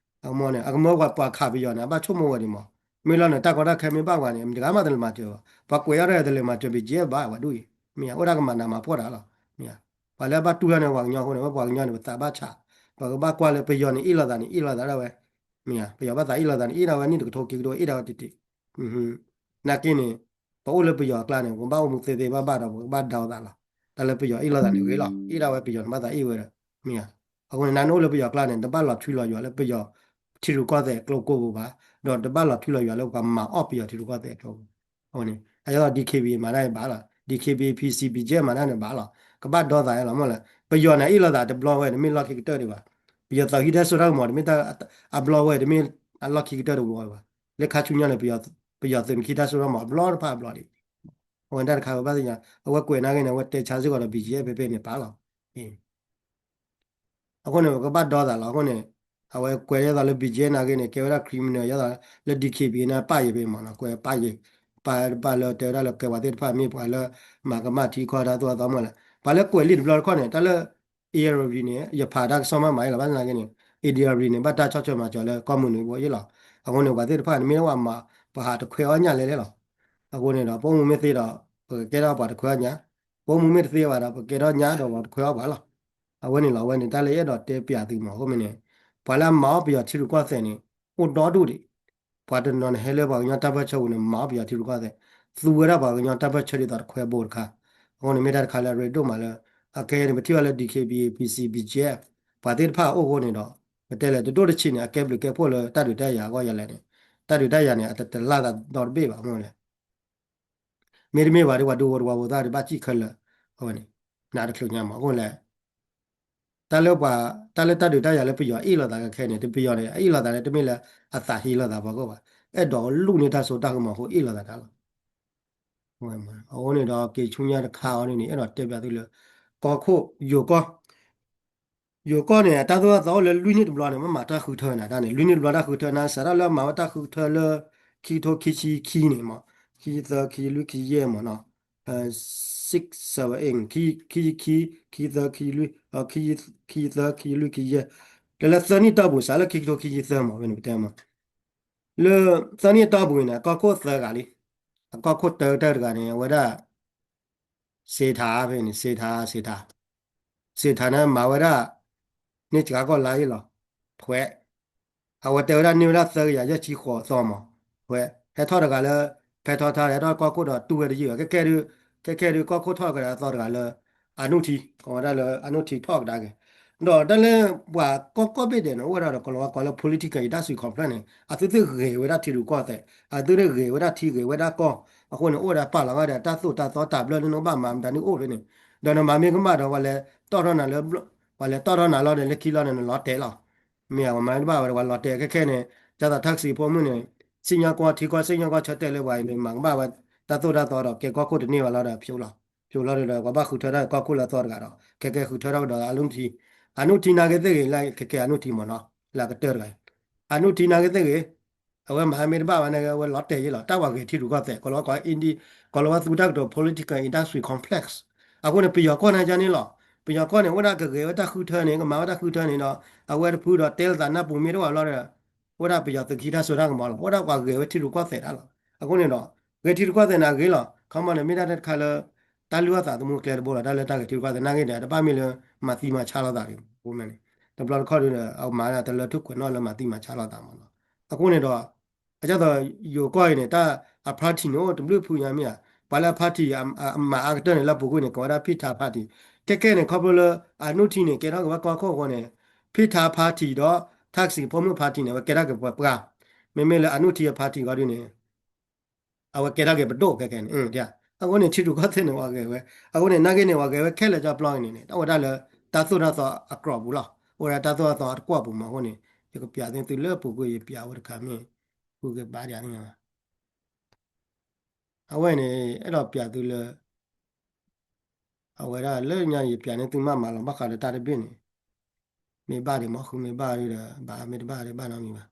အမ့ၢ်န့ၣ် အကမၢပှၤခးပယီၤန့ၣ် အဘၣ်ဆိကမိၣ်ဝဲဒံးမး. မ့ၢ်လီၤန့ၣ် တၢ်ကီတၢ်ခဲမ့ၢ်ဘၣ်ဝဲန့ၣ် မတဂၤမးတလဲၤမၤစၢၤဘၣ်. ပှၤကွဲးအီၤတဂၤတလဲၤမၤစၢၤ BGF ဘၣ် ပှၤဒူၣ်အံၤ. မ့ၢ်ယၤ အိၣ်ဒၣ်ကမၤနးမၤဖှီၣ်တၢ်လီၤ. မ့ၢ်ယၤ ပှၤလၢအဘၣ်တူၢ်တၢ်န့ၣ် ပှၤကညီအဃိန့ၣ် ဝဲပှၤကညီန့ၣ် ပသးဘၣ်ဆး, ပကဘၣ်ကွၢ်လၢပယီၤန့ၣ် အ့ၣ်လိာ်သးန့ၣ် အ့ၣ်လိာ်သးဒၣ်ဝဲ. မ့ၢ်ယၤ ပယီၤဘၣ်သးအ့ၣ်လိာ်သးန့ၣ် အ့ၣ်ဒၣ်ဝဲနံၣ်တကထိခံကထိ အ့ၣ်ဒၣ်ဝဲတ့ၢ်တ့ၢ်. နာ်က့န့ၣ် ပအိၣ်လၢပယီၤအကျါန့ၣ် ပကဘၣ်အိၣ်မူသ့သ့ဘၣ်ဘၣ်ဒီး ပကဘၣ်ဒီသးလီၤ. တၢ်လၢပယီၤအ့ၣ်လိာ်သးန့ၣ်ဂ့ၤလီၤ. အ့ၣ်ဒၣ်ဝဲပယီၤန့ၣ်ဘၣ်သးအ့ၣ်ဝဲဒီး မ့ၢ်ယၤ အဃိန့ၣ် နၤနအိၣ်လၢပယီၤကျါန့ၣ် တဘၣ်လီၤထွံလီၤယွၤလၢပယီၤထံရူၢ်ကီၢ်သဲးအကျိကိၢ်ပူၤဘၣ်, ဒီးတဘၣ်လီၤထွံလီၤယွၤလၢပှၤမၤအီၣ်ပယီၤထံရူၢ်ကီၢ်သဲးအကျိပူၤ. အဃိန့ၣ် အဒ်သိး DKBA မၤတၢ်န့ၣ်ဘၣ်လီၤ. DKBA PC BGF မၤတၢ်န့ၣ်ဘၣ်လီၤ. ကဘၣ်ဒီသးလီၤ မ့ၢ်လဲၣ်. ပယီၤန့ၣ် အ့ၣ်လိာ်သးတဘျီဝဲ တမ့ၢ်လီၢ်ခံကတၢၢ်ဒံးဘၣ်. ပယီၤသုးဟံးတၢ်စိတၢ်ကမီၤ တမ့ၢ်အဘျီဝဲ တမ့ၢ်အလီၢ်ခံကတၢၢ်တဝီဘၣ်. လၢခါဆူညါန့ၣ် ပယီၤသုးန့ၣ် ဟံးတၢ်စိတၢ်ကမီၤအဘျီတဖၣ်အဘျီဒံး. အဝဲတၢ်တခါဝဲဘၣ်သ့ၣ်ညါ အဝဲကွဲးနာ်က့န့ၣ် အဝဲတဲဆါစ့ၢ်ကီးဒီး BGF ဖဲဖဲန့ၣ်ပာ်လီၤ. အဃိန့ၣ် ပကဘၣ်ဒီသးလီၤ. အဃိန့ၣ် အဝဲကွဲးဒ်သိးလၢ BGF နာ်က့န့ၣ် ကဲဝဲဒၣ် criminal ဒ်သိးလၢ DKBA န့ၣ် ပာ်ယံၤဖဲမးနီၤ ကွဲးပာ်ယံၤ ပာ်တပာ်လၢတဲဝဲဒၣ်လၢကဲပှၤသ့ၣ်တဖၣ်မ့ၢ်ပှၤလၢ မၤကမၣ်ထံကီၢ်တၢ်သိၣ်တၢ်သီမ့ၢ်လဲၣ်. ပှၤလၢကွဲးလံာ်တဘျီတခီၣ်န့ၣ် တၢ်လၢ ARV န့ၣ် ယဖးတၢ်ကစီၣ်မးမးအံၤလီၤ. ဘၣ်ဆၣ်သနာ်က့န့ၣ် ADRV န့ၣ် ဘၣ်တၢ်ဆီၣ်ထွဲမၤစၢၤလၢကီၢ်မုၢ်နွံဘိအံၤလီၤ. အဃိန့ၣ် ပှၤသ့ၣ်တဖၣ်န့ၣ် မ့ၢ်လၢပှၤမၤ ပှၤဟးတခွဲးအီၣ်ညၣ်လဲၤလဲၣ်လီၤ. အဃိန့ၣ်ဒီး ပအိၣ်မူမ့ၢ်သ့ဒီး ပကကဲထီၣ်ပှၤတခွဲးအီၣ်ညၣ်, ပအိၣ်မူမ့ၢ်တသ့ဘၣ်ဒီး ပကကဲထီၣ်ညၣ်ဒီးပှၤတခွဲးအီၣ်ပှၤလီၤ. အဝဲန့ၣ်လီၤ. အဝဲန့ၣ် တၢ်လၢယအဲၣ်ဒိးတဲပျးသုမး အဃိမ့ၢ်န့ၣ် ပှၤလၢအမၤအီၣ်ပယီၤထံရူၢ်ကီၢ်သဲးန့ၣ် အိၣ်ဒီဒူၣ်ဒံး. ပှၤတနီၤန့ၣ် ဟဲလၢပှၤကညီတၢ်ပၢၢ်ဆၢပူၤန့ၣ် မၤအီၣ်ပယီၤထံရူၢ်ကီၢ်သဲး, သူဝဲဒၣ်ပှၤကညီတၢ်ပၢၢ်ဆၢဒ်သိးတခွဲးဘိတခါ. အဃိန့ၣ် မ့ၢ်တၢ်တခါလၢအရ့ဒိၣ်မးလၢ အခဲအံၤန့ၣ် ပထံၣ်ဘၣ်လၢ DKBA PC BGF ပှၤသ့ၣ်တဖၣ်အအိၣ်အဃိန့ၣ်ဒီး ပတဲလဲၣ် တဒိၣ်တဆံးန့ၣ် အကဲဘျုးကဲဖှိၣ်လၢတၢ်ဒုးတၢ်ယၤအဂီၢ်ယၤလဲၣ်န့ၣ် တၢ်ဒုးတၢ်ယၤန့ၣ် အတတလၢ်သးဒီတဘ့ၣ်ဘၣ် မ့ၢ်လဲၣ်. မ့တမ့ၢ်ဘၣ်ဒီး ပှၤဒူဖိတဝီဖိသၣ်ဒီး ဘၣ်စံၣ်ခဲလၢာ်, အဝဲန့ၣ် နတချုးညါမး အဃိလဲၣ် တၢ်လၢပှၤ တၢ်လၢတၢ်ဒုးတၢ်ယၤလၢပယီၤအ့ၣ်လိာ်သးခဲခဲန့ၣ် တပယီၤန့ၣ် အအ့ၣ်လိာ်သးန့ၣ် တမ့ၢ်လၢအသးဟ့လိာ်သးဖီခိၣ်ဘၣ်, အဲၣ်ဒိးလူၢ်န့ၢ်တၢ်စိတၢ်ကမီၤအဃိအ့ၣ်လိာ်သးတၢ်လီၤ. အဃိန့ၣ်ဒီး က့ၤဆူညါတခါအံၤန့ၣ် အဲၣ်ဒိးတဲပျးသုလၢ ကီၢ်ခိၣ် ယိၤကီၢ် ယိၤကီၢ်န့ၣ် တၢ်သိၣ်တၢ်သီအိၣ်လၢလွံၢ်နံၣ်တဘျီန့ၣ် မ့ၢ်မၤတၢ်ဃုထၢနၤတၢ်န့ၣ် လွံၢ်နံၣ်တဘျီတၢ်ဃုထၢနၤ စးထီၣ်လၢအမၤဝဲတၢ်ဃုထၢလၢ ခံကထိခံဆံခံန့ၣ်မး ခံသၢ ခံလွံၢ် ခံယဲၢ်မးနီၤ six seven eight ခံ ခံ ခံသၢ ခံလွံၢ် ခံသၢ ခံလွံၢ် ခံယဲၢ် လၢလၢသၢနံၣ်တီၢ်ပူၤ စးလၢခံကထိခံဆံသၢမး ဖဲန့ၣ်ပတဲမး, လၢသၢနံၣ်တီၢ်ပူၤန့ၣ် အကီၢ်ခိၣ်သၢဂၤလံ, အကီၢ်ခိၣ်တၢတၢတဂၤန့ၣ် အဝဲဒၣ် စ့ထါဖဲန့ၣ် စ့ထါ စ့ထါ စ့ထါန့ၣ် မၤဝဲဒၣ် န့ၢ်စှၤကီၢ်လါယ့ၣ်လီၤ, ဖဲ အဝဲတဲဝဲဒၣ်န့ၢ်ဝဲဒၣ်သၢကယၤယဲၢ်ဆံဃိးသီမး, ဖဲ ဟဲထီၣ်တဂၤလၢ ဖဲထီထါ ဟဲထီၣ်ကီၢ်ခိၣ်ဒီးတူၢ်ဝဲတယုၢ်ဘၣ်, ခဲခဲဒုး ခဲခဲဒုး ကီၢ်ခိၣ်ထီၣ်ကဒါအသီတဂၤလၢ အနုထံ, ကိးဝဲဒၣ်လၢအနုထံထီၣ်ကဒါက့ၤ, ဒီးတၢ်လၢပှၤကီၢ်ကီၢ်ဘ့ၣ်ဒဲးန့ၣ် အိၣ်ဝဲဒၣ်ဒီး ကလီၤဝါကိးလၢ political industry complex န့ၣ် အသုသ့ၣ်ဂ့ၤဝဲဒၣ်ထံရူၢ်ကီၢ်သဲး, အသုသ့ၣ်ဂ့ၤဝဲဒၣ်ထံဂ့ၤဝဲဒၣ်ကီၢ်, အဃိန့ၣ် အိၣ်ဝဲဒၣ်ပာ်လီၤဂာ်ဒီးတၢ်သိၣ်တၢ်သီတၢ်ဘျၢလၢနကဘၣ်မၤမတၤဒုအိၣ်ဖဲန့ၣ်, ဒီးနမၤမ့ၢ်ကမၣ်ဒီး ပှၤလဲၤတီၣ်ထီၣ်နၤလၢ ပှၤလဲၤတီၣ်ထီၣ်နၤလီၤဒီး လၢခံလီၤန့ၣ် နလီၤတဲာ်လီၤ. မ့ၢ်ဧါ, ပှၤမၤမ့ၢ်တဘၣ်ဝဲဒီး ပှၤလီၤတဲာ်ခဲခဲန့ၣ်, ကၢ်သိး taxi ဖိမုၣ်န့ၣ် စံၣ်ညီၣ်ကွီၢ် ထံကီၢ်စံၣ်ညီၣ်ကွီၢ်ဆၢတဲာ်လၢပှၤအံၤန့ၣ် မၤကမၣ်ဝဲတၢ်သိၣ်တၢ်သီဒီး ကဲကီၢ်ခိၣ်တန့ၢ်ဘၣ်လီၤဒီး ဖျိလီၤ, ဖျိလီၤဒီး ပှၤဘၣ်ဃုထၢထီၣ်ကီၢ်ခိၣ်လၢအသီတဂၤဒီး ခဲခဲဃုထၢထီၣ်ကဒီးအနုထံ, အနုထံနာ်က့သ့ၣ်ဂ့ၤ လၢခဲခဲအနုထံမ့ၢ်နီၤ, လၢအကတၢၢ်တဂၤ, အနုထံနာ်က့သ့ၣ်ဂ့ၤ အဝဲမၤမ့ၢ်တဘၣ်ဝဲန့ၣ် အဝဲလီၤတဲာ်ယ့ၣ်လီၤ, တၢ်ပှၤဂဲၤထံရူၢ်ကီၢ်သဲး ကိးလီၤဝါကိး Indi, ကိးလီၤဝါသူတၢ်ကတိၤ political industry complex. အဃိန့ၣ် ပယီၤကီၢ်န့ၣ်ကန့ၣ်လီၤ, ပယီၤကီၢ်န့ၣ် အိၣ်ဒၣ်ကဂဲၤဝဲတၢ်ဃုထၢန့ၣ် ကမၤဝဲတၢ်ဃုထၢန့ၣ်ဒီး အဝဲတဖုဒီးတဲလီၤသးနၢ်ပူၤမ့ၢ်တအိၣ်ဘၣ်လီၤဒီး အိၣ်ဒၣ်ပယီၤသုးခံတၢ်စိတၢ်ကမီၤလီၤ, အိၣ်ဒၣ်ပှၤဂဲၤဝဲထံရူၢ်ကီၢ်သဲးတၢ်လီၤ. အဃိန့ၣ်ဒီး ဂဲၤထံရူၢ်ကီၢ်သဲးန့ၣ်အဂ့ၤလီၤ, ခီမီန့ၣ် မ့ၢ်ဒၣ်တၢ်တခါလၢ တၢ်လုၢ်အီၣ်သးသမူကျဲတဘိလီၤ, တၢ်လၢတၢ်ဂဲၤထံရူၢ်ကီၢ်သဲးနာ်က့ဒီး တဘၣ်မ့ၢ်လၢမၤသံမၤဆါလိာ်သးန့ၣ် အဃိန့ၣ် တဘျီတခီၣ်ဒီး အမၤဒၣ်တလၢထုးကွဲးနီၣ်လၢမၤသံမၤဆါလိာ်သးမ့ၢ်နီၤ. အဃိန့ၣ်ဒီး အကၢ်သိးယိၤကီၢ်အံၤန့ၣ် တၢ်အ party န့ၣ် အိၣ်တဘျုးဖုညါမ့ၢ်ဧါ, ပှၤလၢအ party အမၤအါကတၢၢ်န့ၣ် လၢပူၤကွံာ်န့ၣ် ကိးဝဲဒၣ် ဖံထါ party, ခဲခဲန့ၣ် ခီဖျိလၢအနုထံန့ၣ် ကဲထီၣ်က့ၤဝဲကီၢ်ခိၣ်အဃိန့ၣ် ဖံထါ party ဒီး taxi ဖိမုၣ် party န့ၣ် အဝဲကဲထီၣ်က့ၤပှၤပှၢ်, မ့မ့ၢ်လၢအနုထံအ party ဂီၤဒုန့ၣ် အဝဲကဲထီၣ်က့ၤပဒိၣ်ခဲခဲန့ၣ်, အဃိန့ၣ် ထံရူၢ်ကီၢ်သဲးန့ၣ် ပှၤဂဲၤဝဲ, အဃိန့ၣ် နာ်က့န့ၣ် ပှၤဂဲၤဝဲခဲလၢာ်ကၠီပျီန့ၣ်န့ၣ် တၢ်အိၣ်ဝဲဒၣ်လၢတၢ်သိၣ်တၢ်သီအကြိးပူၤလီၤ, အိၣ်ဝဲဒၣ်တၢ်သိၣ်တၢ်သီအတကွီၢ်ပူၤမ့ၢ်အဃိန့ၣ် ယကပျးသုလၢပူၤကွံာ် ယပျးဝဲတခါမ့ၢ် ဃုက့ၤဘါဒံးန့ၣ် အဝဲန့ၣ် အဲၣ်ဒိးပျးသုလၢ အဝဲဒၣ်လၢညါယပျးန့ၢ်သုမးမးလီၤ, ဘၣ်ဃးဒီးတၢ်တဘ့ၣ်န့ၣ် မ့ၢ်ဘၣ်ဒံးမ့ၢ်ဃုမ့ၢ်ဘၣ်ဒီး ဘၣ်မ့ၢ်တဘၣ်ဒီးဘၣ်နီတမံၤဘၣ်.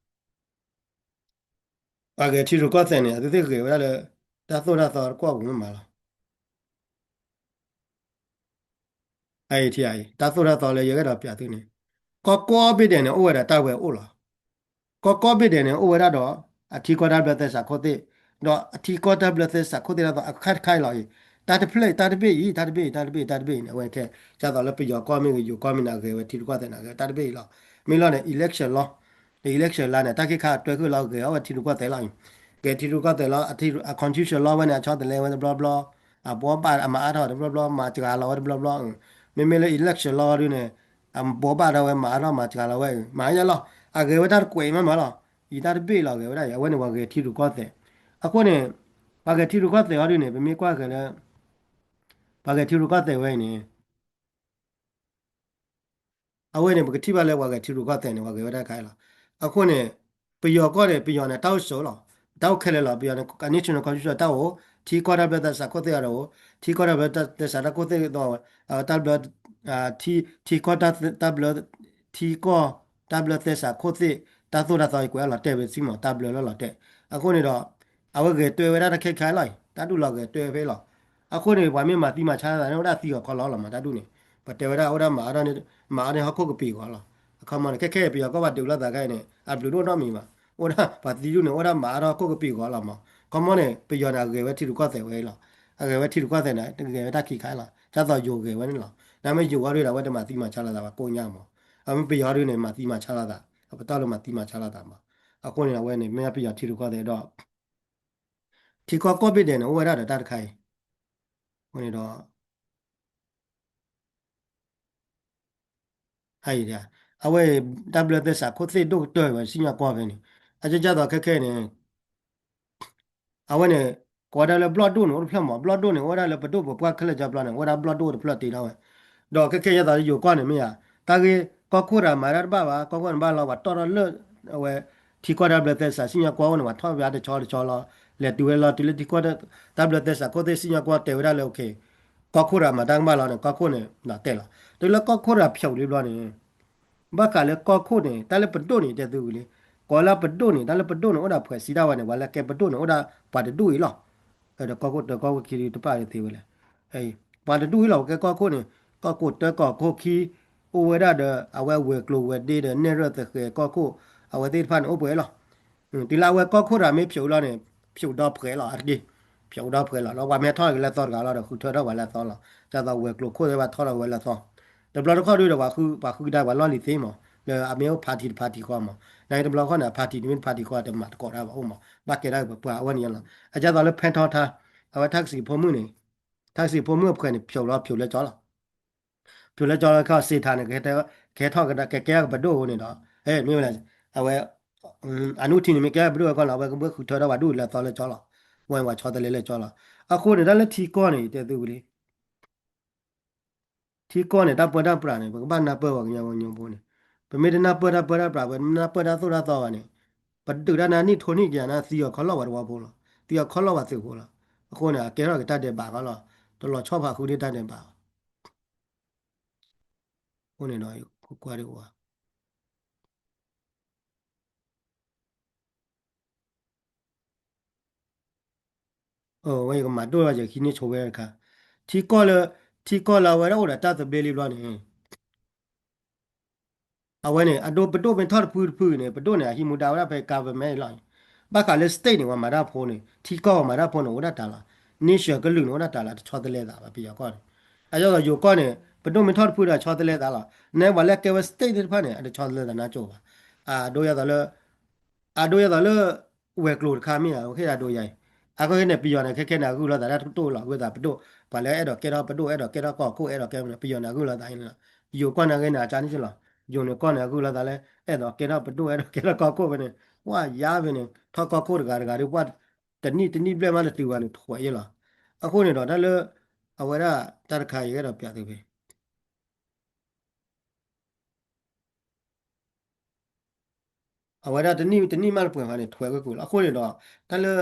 ပှၤဂဲၤထံရူၢ်ကီၢ်သဲးန့ၣ် အသုသ့ၣ်ဂဲၤဝဲဒၣ်လၢ တၢ်သိၣ်တၢ်သီတကွီၢ်ပူၤမ့ၢ်မးလီၤ. အအံၤထံအံၤ တၢ်သိၣ်တၢ်သီလၢယအဲၣ်ဒိးပျးသုန့ၣ် ကီၢ်ကီၢ်ဘ့ၣ်ဒဲးန့ၣ် အိၣ်ဝဲဒၣ်တၢ်ဝဲအိၣ်လီၤ. ကီၢ်ကီၢ်ဘ့ၣ်ဒဲးန့ၣ် အိၣ်ဝဲဒၣ်ဒီး အထံကီၢ်တၢ်ဘျၢသဲစးခိၣ်သ့ၣ်, ဒီးအထံကီၢ်တၢ်ဘျၢသဲစးခိၣ်သ့ၣ်တၢ်သီ အခါတခါအံၤလီၤအံၤ, တၢ်တဖျၢၣ် တၢ်တဘ့ၣ်အံၤ တၢ်တဘ့ၣ်အံၤ တၢ်တဘ့ၣ်အံၤ တၢ်တဘ့ၣ်အံၤန့ၣ် အဝဲခဲ ကၢ်သိးလၢပယီၤကီၢ်မ့ၢ်ဂ့ၤ ယိၤကီၢ်မ့ၢ်ဂ့ၤ အဂဲၤဝဲထံရူၢ်ကီၢ်သဲးန့ၣ် အဂဲၤတၢ်တဘ့ၣ်အံၤလီၤ. မ့ၢ်လီၤန့ၣ် election လီၤ, ဒီး election လါန့ၣ် တၢ်ခံခါအတွဲခုၣ်လီၤ ဂဲၤအီၣ်ဝဲထံရူၢ်ကီၢ်သဲးလီၤအံၤ, ဂဲၤထံရူၢ်ကီၢ်သဲးလီၤ, အ constitution လီၤဝဲန့ၣ် အဆီတလဲဝဲတဘျီဘျီ, အဘိးဘၣ်အမၤအါထီၣ်တဘျီဘျီ မၤစှၤလီၤဝဲတဘျီဘျီ, မ့မ့ၢ်လၢ election လီၤဒုန့ၣ် အဘိးဘၣ်ထီၣ်ဝဲမၤအါထီၣ် မၤစှၤလီၤဝဲ မၤယါလီၤ, အဂဲၤဝဲတၢ်တကွဲးအံၤမးမးလီၤ, အံၤတၢ်တဘ့ၣ်လီၤ ဂဲၤဝဲဒၣ်အံၤ အဝဲန့ၣ် ပှၤဂဲၤထံရူၢ်ကီၢ်သဲး, အဃိန့ၣ် ပှၤဂဲၤထံရူၢ်ကီၢ်သဲးအီၤဒုန့ၣ် ပမ့ၢ်ကွၢ်က့ၤလၢ ပှၤဂဲၤထံရူၢ်ကီၢ်သဲးဝဲအံၤန့ၣ် အဝဲန့ၣ် ပကထံၣ်ဘၣ်လၢပှၤဂဲၤထံရူၢ်ကီၢ်သဲးန့ၣ် ပှၤဂဲၤဝဲတၢ်ခါအံၤလီၤ. အဃိန့ၣ် ပယီၤကီၢ်န့ၣ် ပယီၤန့ၣ် တၢ်အိၣ်ဆိးလီၤ, တၢ်အိၣ်ခဲလၢာ်လီၤ, ပယီၤန့ၣ် national constitution တၢ်အိၣ်, ထံကီၢ်တၢ်ဘျၢသဲစးခိၣ်သ့ၣ်အီၤဒီးအိၣ်, ထံကီၢ်တၢ်ဘျၢသဲစးတၢ်ခိၣ်သ့ၣ်ဒီး တၢ်ဘျၢ ထံ ထံကီၢ်တၢ်ဘျၢ ထံကီၢ်တၢ်ဘျၢသဲစးခိၣ်သ့ၣ် တၢ်သိၣ်တၢ်သီ ယကွဲးအီၤလီၤတဲာ်ဝဲဆံမး တၢ်ဘျၢလၢလီၤတဲာ်, အဃိန့ၣ်ဒီး အဝဲဂဲၤတွဲဝဲဒၣ်တၢ်ခဲခါလီၤအံၤ တၢ်ဒုးလီၤဂဲၤတွဲဖဲလီၤ. အဃိန့ၣ် ပှၤမ့ၢ်မၤသံမၤဆါသးန့ၣ် အိၣ်ဒၣ်သံဂီၤခီလီၤလီၤမး တၢ်ဒုးန့ၣ်, ပတဲဝဲဒၣ်အိၣ်ဒၣ်မၤအါထီၣ်န့ၣ် မၤအါထီၣ်န့ၣ်ဟီၣ်ခိၣ်ကပံာ်ဂီၤလီၤ. အခီမီန့ၣ် ခဲခဲအံၤ ပယီၤကီၢ်ပှၤဒုးလိာ်သးခဲအံၤန့ၣ် အဘျုးဒိၣ်နီတမံၤဘၣ်, အိၣ်ဒၣ်ပှၤသံဒုးန့ၣ် အိၣ်ဒၣ်မၤအါထီၣ်ဟီၣ်ခိၣ်ကပံာ်ဂီၤလီၤမး. ခီမီန့ၣ် ပယီၤန့ၣ် အဂဲၤဝဲထံရူၢ်ကီၢ်သဲးဝဲလီၤ. အဂဲၤဝဲထံရူၢ်ကီၢ်သဲးန့ၣ် ဂဲၤဝဲတၢ်ခံခါလီၤ. ဒ်သိးယိၤဂဲၤဝဲန့ၣ်လီၤ. နမ့ၢ်ယိၤဝဲဒၣ်ဒီး အဝဲတမၤသံမၤဆါလိာ်သးဘၣ်ကိးညါမး. အမ့ၢ်ပယီၤဒုးန့ၣ် မၤသံမၤဆါလိာ်သး, အပတီၢ်လၢမၤသံမၤဆါလိာ်သးမး. အဃိန့ၣ် အဝဲန့ၣ် မ့ၢ်ပယီၤထံရူၢ်ကီၢ်သဲးဒီး ထံကီၢ်ကီၢ်ဘ့ၣ်ဒဲးန့ၣ် အိၣ်ဝဲဒၣ်ဒီးတၢ်တခါအံၤ, အဃိန့ၣ်ဒီး အံၤ အဝဲ တၢ်ဘျၢသဲစးခိၣ်သ့ၣ်ဒိၣ်ကတၢၢ်ဝဲ စံၣ်ညီၣ်ကွီၢ်ဖဲန့ၣ်, အကၢ်ကၢ်သိးခဲခဲအံၤန့ၣ် အဝဲန့ၣ် ကိးဝဲဒၣ်လၢဘျီၣ်ဒိၣ်န့ၣ် အိၣ်တဖျၢၣ်မး, ဘျီၣ်ဒိၣ်န့ၣ် အိၣ်ဝဲဒၣ်လၢပဒိၣ်ပပှၢ်ခဲလၢာ်ကၠီပျီန့ၣ် အိၣ်ဝဲဒၣ်ဘျီၣ်ဒိၣ်တဖျၢၣ်တ့ထီၣ်ဝဲ, ဒီးခဲခဲအံၤသိးယိၤကီၢ်န့ၣ်မ့ၢ်ဧါ, တၢ်ဂ့ၢ် ကီၢ်ခိၣ်တဂၤမၤတၢ်တဘၣ်ဘၣ်, ကီၢ်ခိၣ်န့ၣ်ဘၣ်လီၤ ပှၤတီၢ်ထီၣ်လၢ အဝဲ ထံကီၢ်တၢ်ဘျၢသဲစးစံၣ်ညီၣ်ကွီၢ်အိၣ်န့ၣ် ပှၤထီၣ်ပှၤတဆီတဆီလီၤ, လဲၤတုၤဝဲလီၤတုၤလၢထံကီၢ်တၢ်ဘျၢသဲစးခိၣ်သ့ၣ်စံၣ်ညီၣ်ကွီၢ်တဲဝဲဒၣ်လၢ okay ကီၢ်ခိၣ်တဂၤမၤတၢ်ကမၣ်လီၤန့ၣ် ကီၢ်ခိၣ်န့ၣ် တဲလီၤ, တုၤလၢကီၢ်ခိၣ်တဂၤဖျိးလံဘျီန့ၣ် ဘၣ်ဃးလၢကီၢ်ခိၣ်န့ၣ် တၢ်လၢပဒိၣ်န့ၣ် တဲသုဝံၤလံ, ကိးလၢပဒိၣ်န့ၣ် တၢ်လၢပဒိၣ်န့ၣ် အိၣ်ဒၣ်ဖှဲးစံးဒၣ်ဝဲန့ၣ် ပှၤလၢကဲပဒိၣ်န့ၣ် အိၣ်ဒၣ်ပှၤတဒူၣ်အံၤလီၤ, ဒီးကီၢ်ခိၣ်တၢကီၢ်ခိၣ်ခံဒုတပာ်လၢသ့ဝဲလဲၣ်, ပှၤတဒူၣ်အံၤလီၤ ပကဲကီၢ်ခိၣ်န့ၣ် ကီၢ်ခိၣ်တၢကီၢ်ခိၣ်ခံ အိၣ်ဝဲဒၣ်ဒီး အဝဲဝဲၤကျိၤဝဲၤဒ့ဒီး နဲၣ်ရွဲၣ်သဃဲၤကီၢ်ခိၣ် အဝဲသ့ၣ်တဖၣ်န့ၣ် အိၣ်ပှဲၤလီၤ. တုၤလၢအဝဲကီၢ်ခိၣ်တဂၤမ့ၢ်ဖျိးလီၤန့ၣ် ဖျိးဒီဖှဲးလီၤ အတက့ၢ်. ဖျိးဒီဖှဲးလီၤ ဒီးပှၤမ့ၢ်ထီၣ်က့ၤလၢသီတဂၤလီၤဒီး ဃုထၢထီၣ်ပှၤလၢသီလီၤ. ဒ်သိးဝဲၤကျိၤခိၣ်သ့ၣ်တဖၣ်ထီၣ်ဒီးဝဲလၢသီ တဘျီတခီၣ်ဒုဒီး ပှၤဃု ပှၤဃုကဒါပှၤလီၢ်လံၤသ့မး လၢအမ့ၢ်အိၣ် party တ party ဃီမး. နာ်က့တဘျီခီၣ်န့ၣ် အ party တမ့ၢ်တ party ဃီ တမၤသကိးတၢ်ဘၣ်အိၣ်မး ဘၣ်ကဲထီၣ်ပှၤအဝဲန့ၣ်လီၤ. အဒ်သိးလၢဖဲထီထါ အဝဲထၣ်ကစံးဖိမုၣ်န့ၣ် ထၣ်ကစံးဖိမုၣ်အဖှဲးန့ၣ် ဖျိးလီၤ ဖျိးလၢကၠီလီၤ. ဖျိးလၢကၠီလီၤခီ စ့ထါန့ၣ် ကဟဲထီၣ်ကဒါ ကကဲထီၣ်ကပဒိၣ်အဃိန့ၣ်ဒီး မ့ၢ်ဝဲ အဝဲ အနုထံန့ၣ် မ့ၢ်ကဲထီၣ်ပဒိၣ်ဝဲကီလီၤ အဝဲကဘၣ်ဃုထၢထီၣ်ပှၤဒူၣ်လၢသီလၢကၠီလီၤ. ဝဲပှၤဆီတလဲလၢကၠီလီၤ. အဃိန့ၣ် တၢ်လၢထံကီၢ်န့ၣ် ယတဲသုဝံၤလံ ထံကီၢ်န့ၣ် တၢ်ပၢတၢ်ပြးန့ၣ် ပကဘၣ်နၢ်ပၢၢ်ပှၤကညီ ပှၤကညီဖိန့ၣ် ပမ့ၢ်တနၢ်ပၢၢ်တၢ်ပၢတၢ်ပြး ပမ့ၢ်တနၢ်ပၢၢ်တၢ်သိၣ်တၢ်သီဘၣ်န့ၣ် ပဒုးတၢ်နၤနံၣ်ထိနံၣ်ကယၤနၤ သံအီၤခီလီၢ်ပှၤတဝီဖိလီၤ. သံအီၤခီလီၢ်ပှၤသုးဖိလီၤ. အဃိန့ၣ် အကဲထီၣ်က့ၤတၢ်ဒဲးဘးခီလီၤ. တလီၤဆီဖးဃုဒ်တၢ်ဒဲးဘး အဃိန့ၣ်ဒီး ကွၢ်ဒံးဝဲ ဝဲယကမၤဒိၣ်လီၤယဟံးန့ၢ်ဆိဝဲတခါ ထံကီၢ်လၢ ထံကီၢ်လၢအဝဲဒၣ်အိၣ်ဒီးတၢ်သဘျ့လံဘျီန့ၣ် အဝဲန့ၣ် အဒိ ပဒိၣ်မ့ၢ်ထီၣ်တဖုတဖုန့ၣ် ပဒိၣ်န့ၣ် အဟံးမူဒါဝဲဒၣ်ဖဲ government လီၤ. ဘၣ်ဃးလၢ state န့ၣ် ပှၤမၤတၢ်ဖိန့ၣ် ထံကီၢ်ပှၤမၤတၢ်ဖိန့ၣ် အိၣ်ဒၣ်တၢ်လီၤ. nation ကလုာ်န့ၣ် အိၣ်ဒၣ်တၢ်လီၤ တဆီတလဲသးဘၣ် ပယီၤကီၢ်န့ၣ်. အဒ်သိးယိၤကီၢ်န့ၣ် ပဒိၣ်မ့ၢ်ထီၣ်တဖုဒီး ဆီတလဲသးလီၤ. နဲပှၤလၢအကဲဝဲ state သ့ၣ်တဖၣ်န့ၣ် အတဆီတလဲသးနါကၠိဘၣ်. အဒိဒ်သိးလၢ အဒိဒ်သိးလၢ ဝဲၤကျိၤတခါမ့ၢ်ဧါ ဟ့ၣ်အဒိယၤအံၤ အဃိန့ၣ် ပယီၤန့ၣ် ခဲခဲန့ၣ် အဂုာ်လိာ်သးလၢတၢ်ကတိၤလီၤ အဂုာ်သးပဒိၣ် ပှၤလၢအဲၣ်ဒိးကဲထီၣ်ပဒိၣ် အဲၣ်ဒိးကဲထီၣ်ကီၢ်ခိၣ် အဲၣ်ဒိးကဲ ပယီၤန့ၣ် အဂုာ်လိာ်သးန့ၣ်လီၤ. ယိၤကီၢ်န့ၣ်အဂ့ၢ်န့ၣ် အကါန့ၣ်လီၤ. ယိၤန့ၣ်ကီၢ်န့ၣ် အဂုာ်လိာ်သးလၢ အဲၣ်ဒိးကဲထီၣ်ပဒိၣ် အဲၣ်ဒိးကဲထီၣ်ကီၢ်ခိၣ်ဖဲန့ၣ် ပှၤယါဖဲန့ၣ် ထီၣ်ကီၢ်ခိၣ်တဂၤတဂၤဒီး ပှၤတနံၣ်တနံၣ်ဘျဲၣ်မးတတုၤဘၣ်န့ၣ် ထွဲးယဲလီၤ. အဃိန့ၣ်ဒီး တၢ်လၢ အဝဲဒၣ်တၢ်တခါအံၤ ယအဲၣ်ဒိးပျးသုဖဲ အဝဲဒၣ်တနံၣ်တနံၣ်မးတပှဲၤဘၣ်န့ၣ် ထွဲးကွ့ၢ်ကွ့ၢ်လီၤ. အဃိန့ၣ်ဒီး တၢ်လၢ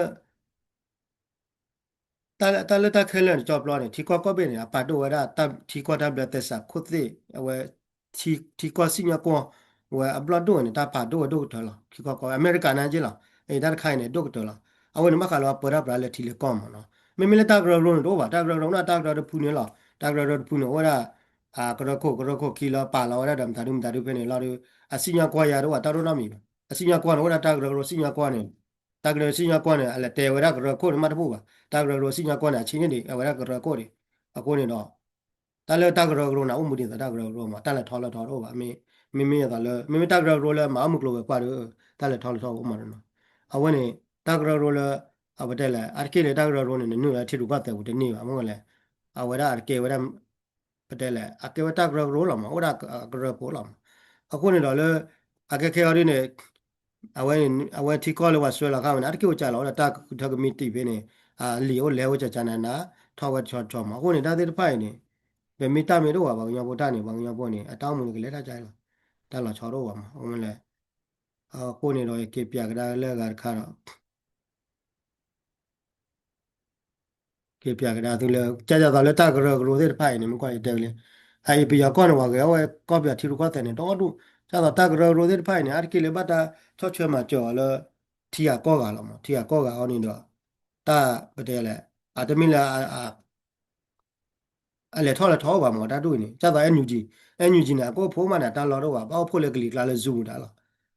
တၢ်လၢတၢ်ခဲလၢာ်န့ၣ် ကၠီပျီန့ၣ် ထံကီၢ်ကီၢ်ဘ့ၣ်န့ၣ် အပာ်ဒိၣ်ဝဲဒၣ် ထံကီၢ်တၢ်ဘျၢသဲစးခိၣ်သ့ၣ် အဝဲ ထံကီၢ်စံၣ်ညီၣ်ကွီၢ် ဝဲအဘျီၣ်ဒိၣ်န့ၣ် တၢ်ပာ်ဒိၣ်ဝဲဒိၣ်ကတၢၢ်လီၤ. ထံကီၢ်ကီၢ် အမဲရကၤနာ်က့လီၤ. အတၢ်တခါအံၤန့ၣ် ဒိၣ်ကတၢၢ်လီၤ. အဝဲန့ၣ်ဘၣ်ဃးလၢအပၢတၢ်ပြးလၢထံလၢကီၢ်မးနီၤ. မ့မ့ၢ်လၢတၢ်ကရၢကရိန့ၣ် တအိၣ်ဘၣ်. တၢ်ကရၢကရိန့ၣ် တၢ်ကရၢတဖုန့ၣ်လီၤ. တၢ်ကရၢကရိတဖုန့ၣ် အိၣ်ဝဲဒၣ် ကရၢခိၣ် ကရၢခိၣ်ခံလီၤ ပာ်လီၤဝဲဒၣ်ဒီးမတၤဒုမတၤဒုဖဲန့ၣ်လီၤဒီး အစံၣ်ညီၣ်ကွီၢ်ယၤတအိၣ်ဘၣ် တၢ်ရိၣ်နီတမံၤဘၣ်. အစံၣ်ညီၣ်ကွီၢ်န့ၣ် အိၣ်ဝဲဒၣ်တၢ်ကရၢကရိစံၣ်ညီၣ်ကွီၢ်န့ၣ် တၢ်ကရၢစံၣ်ညီၣ်ကွီၢ်န့ၣ် အလဲၤတဲဝဲဒၣ်ကရၢခိၣ်န့ၣ်မးတဘူၣ်ဘၣ်. တၢ်ကရၢကရိစံၣ်ညီၣ်ကွီၢ်န့ၣ် အဆ့န့ၣ်ဒံး အဝဲဒၣ်ကရၢခိၣ်ဒံး. အဃိန့ၣ်ဒီး တၢ်လၢတၢ်ကရၢကရိန့ၣ် အိၣ်မူဒ်သိးတၢ်ကရၢကရိမး တၢ်လဲၤထီၣ်လဲၤထီတအိၣ်ဘၣ်. မ့မ့ၢ်ယသိးလၢ မ့မ့ၢ်တၢ်ကရၢကရိလၢမၤအီၣ်မုၢ်ကျိၤဝဲၤကွာ်ဒီး တၢ်လဲၤထီၣ်လဲၤထီအိၣ်မးနီၤ. အဝဲန့ၣ် တၢ်ကရၢကရိလၢ အဝဲတဲလဲၣ် အါတက့ၢ်လၢတၢ်ကရၢကရိန့ၣ် နနုာ်လၢထံရူၢ်ကီၢ်သဲးပူၤတန့ၢ်ဘၣ် မ့ၢ်လဲၣ် အဝဲဒၣ်အတကဲဝဲဒၣ် ပတဲလဲၣ် အကဲဝဲတၢ်ကရၢကရိလီၤမး အိၣ်ဒၣ်ကရၢဖိလီၤမး. အဃိန့ၣ်ဒီးလၢ အကဲခဲအံၤဒ်န့ၣ် အဝဲ အဝဲထံကီၢ်လၢပှၤဆှၢလီၤခါဝဲန့ၣ် အါတက့ၢ်အိၣ်ကၢ်လီၤ အိၣ်ဒီးတၢ်ကထၢကမံးတံာ်ဖဲန့ၣ် အလံာ်အိၣ်လဲၤအိၣ်ကၢ်ကၢ်နးနး ထီၣ်ဝဲတဆီဆီမး. အဃိန့ၣ် တၢ်သ့ၣ်တဖၣ်အံၤန့ၣ် ပမ့ၢ်တၢ်မ့ၢ်တအိၣ်ဘၣ် ပှၤကညီဖိတၢ်န့ၣ် ပှၤကညီဖိန့ၣ် အတၢ်အိၣ်မူန့ၣ်ကလဲၤတၢ်ကၢ်လီၤ တၢ်လီၤဆီတအိၣ်ဘၣ်မး အဃိန့ၣ်လဲၣ် အဃိန့ၣ်ဒီး ယက့ၤပျးကဒါလၢအဂၤတခါဒီး က့ၤပျးကဒါသုလၢ ကၢ်ကၢ်သိးလၢတၢ်ကရၢကရိသ့ၣ်တဖၣ်အံၤန့ၣ် မ့ၢ်ကွၢ်ယတဲဝဲလံ အအံၤပယီၤကီၢ်န့ၣ် ပှၤဂဲၤအီၣ်ဝဲကီၢ်ပယီၤထံရူၢ်ကီၢ်သဲးန့ၣ် ဒီဒူၣ် ကၢ်သိးတၢ်ကရၢကရိသ့ၣ်တဖၣ်အံၤန့ၣ် အါတက့ၢ်လၢဘၣ်တၢ်ဆီၣ်ထွဲမၤစၢၤအီၤလၢ ထံဂၤကီၢ်ဂၤလီၤမး ထံဂၤကီၢ်ဂၤအီၤန့ၣ်ဒီး တၢ်ပတဲလဲၣ် အတမ့ၢ်လၢ အလဲၤထီၣ်လဲၤထီအိၣ်ဘၣ်မး တၢ်ဒူၣ်အံၤန့ၣ် ကၢ်သိး NUG NUG န့ၣ် အကအိၣ်ဖှိၣ်မးန့ၣ် တၢ်လီၢ်တအိၣ်ဘၣ် ဘၣ်အိၣ်ဖှိၣ်လၢကလံၤကျါလၢ Zoom တၢ်လီၤ.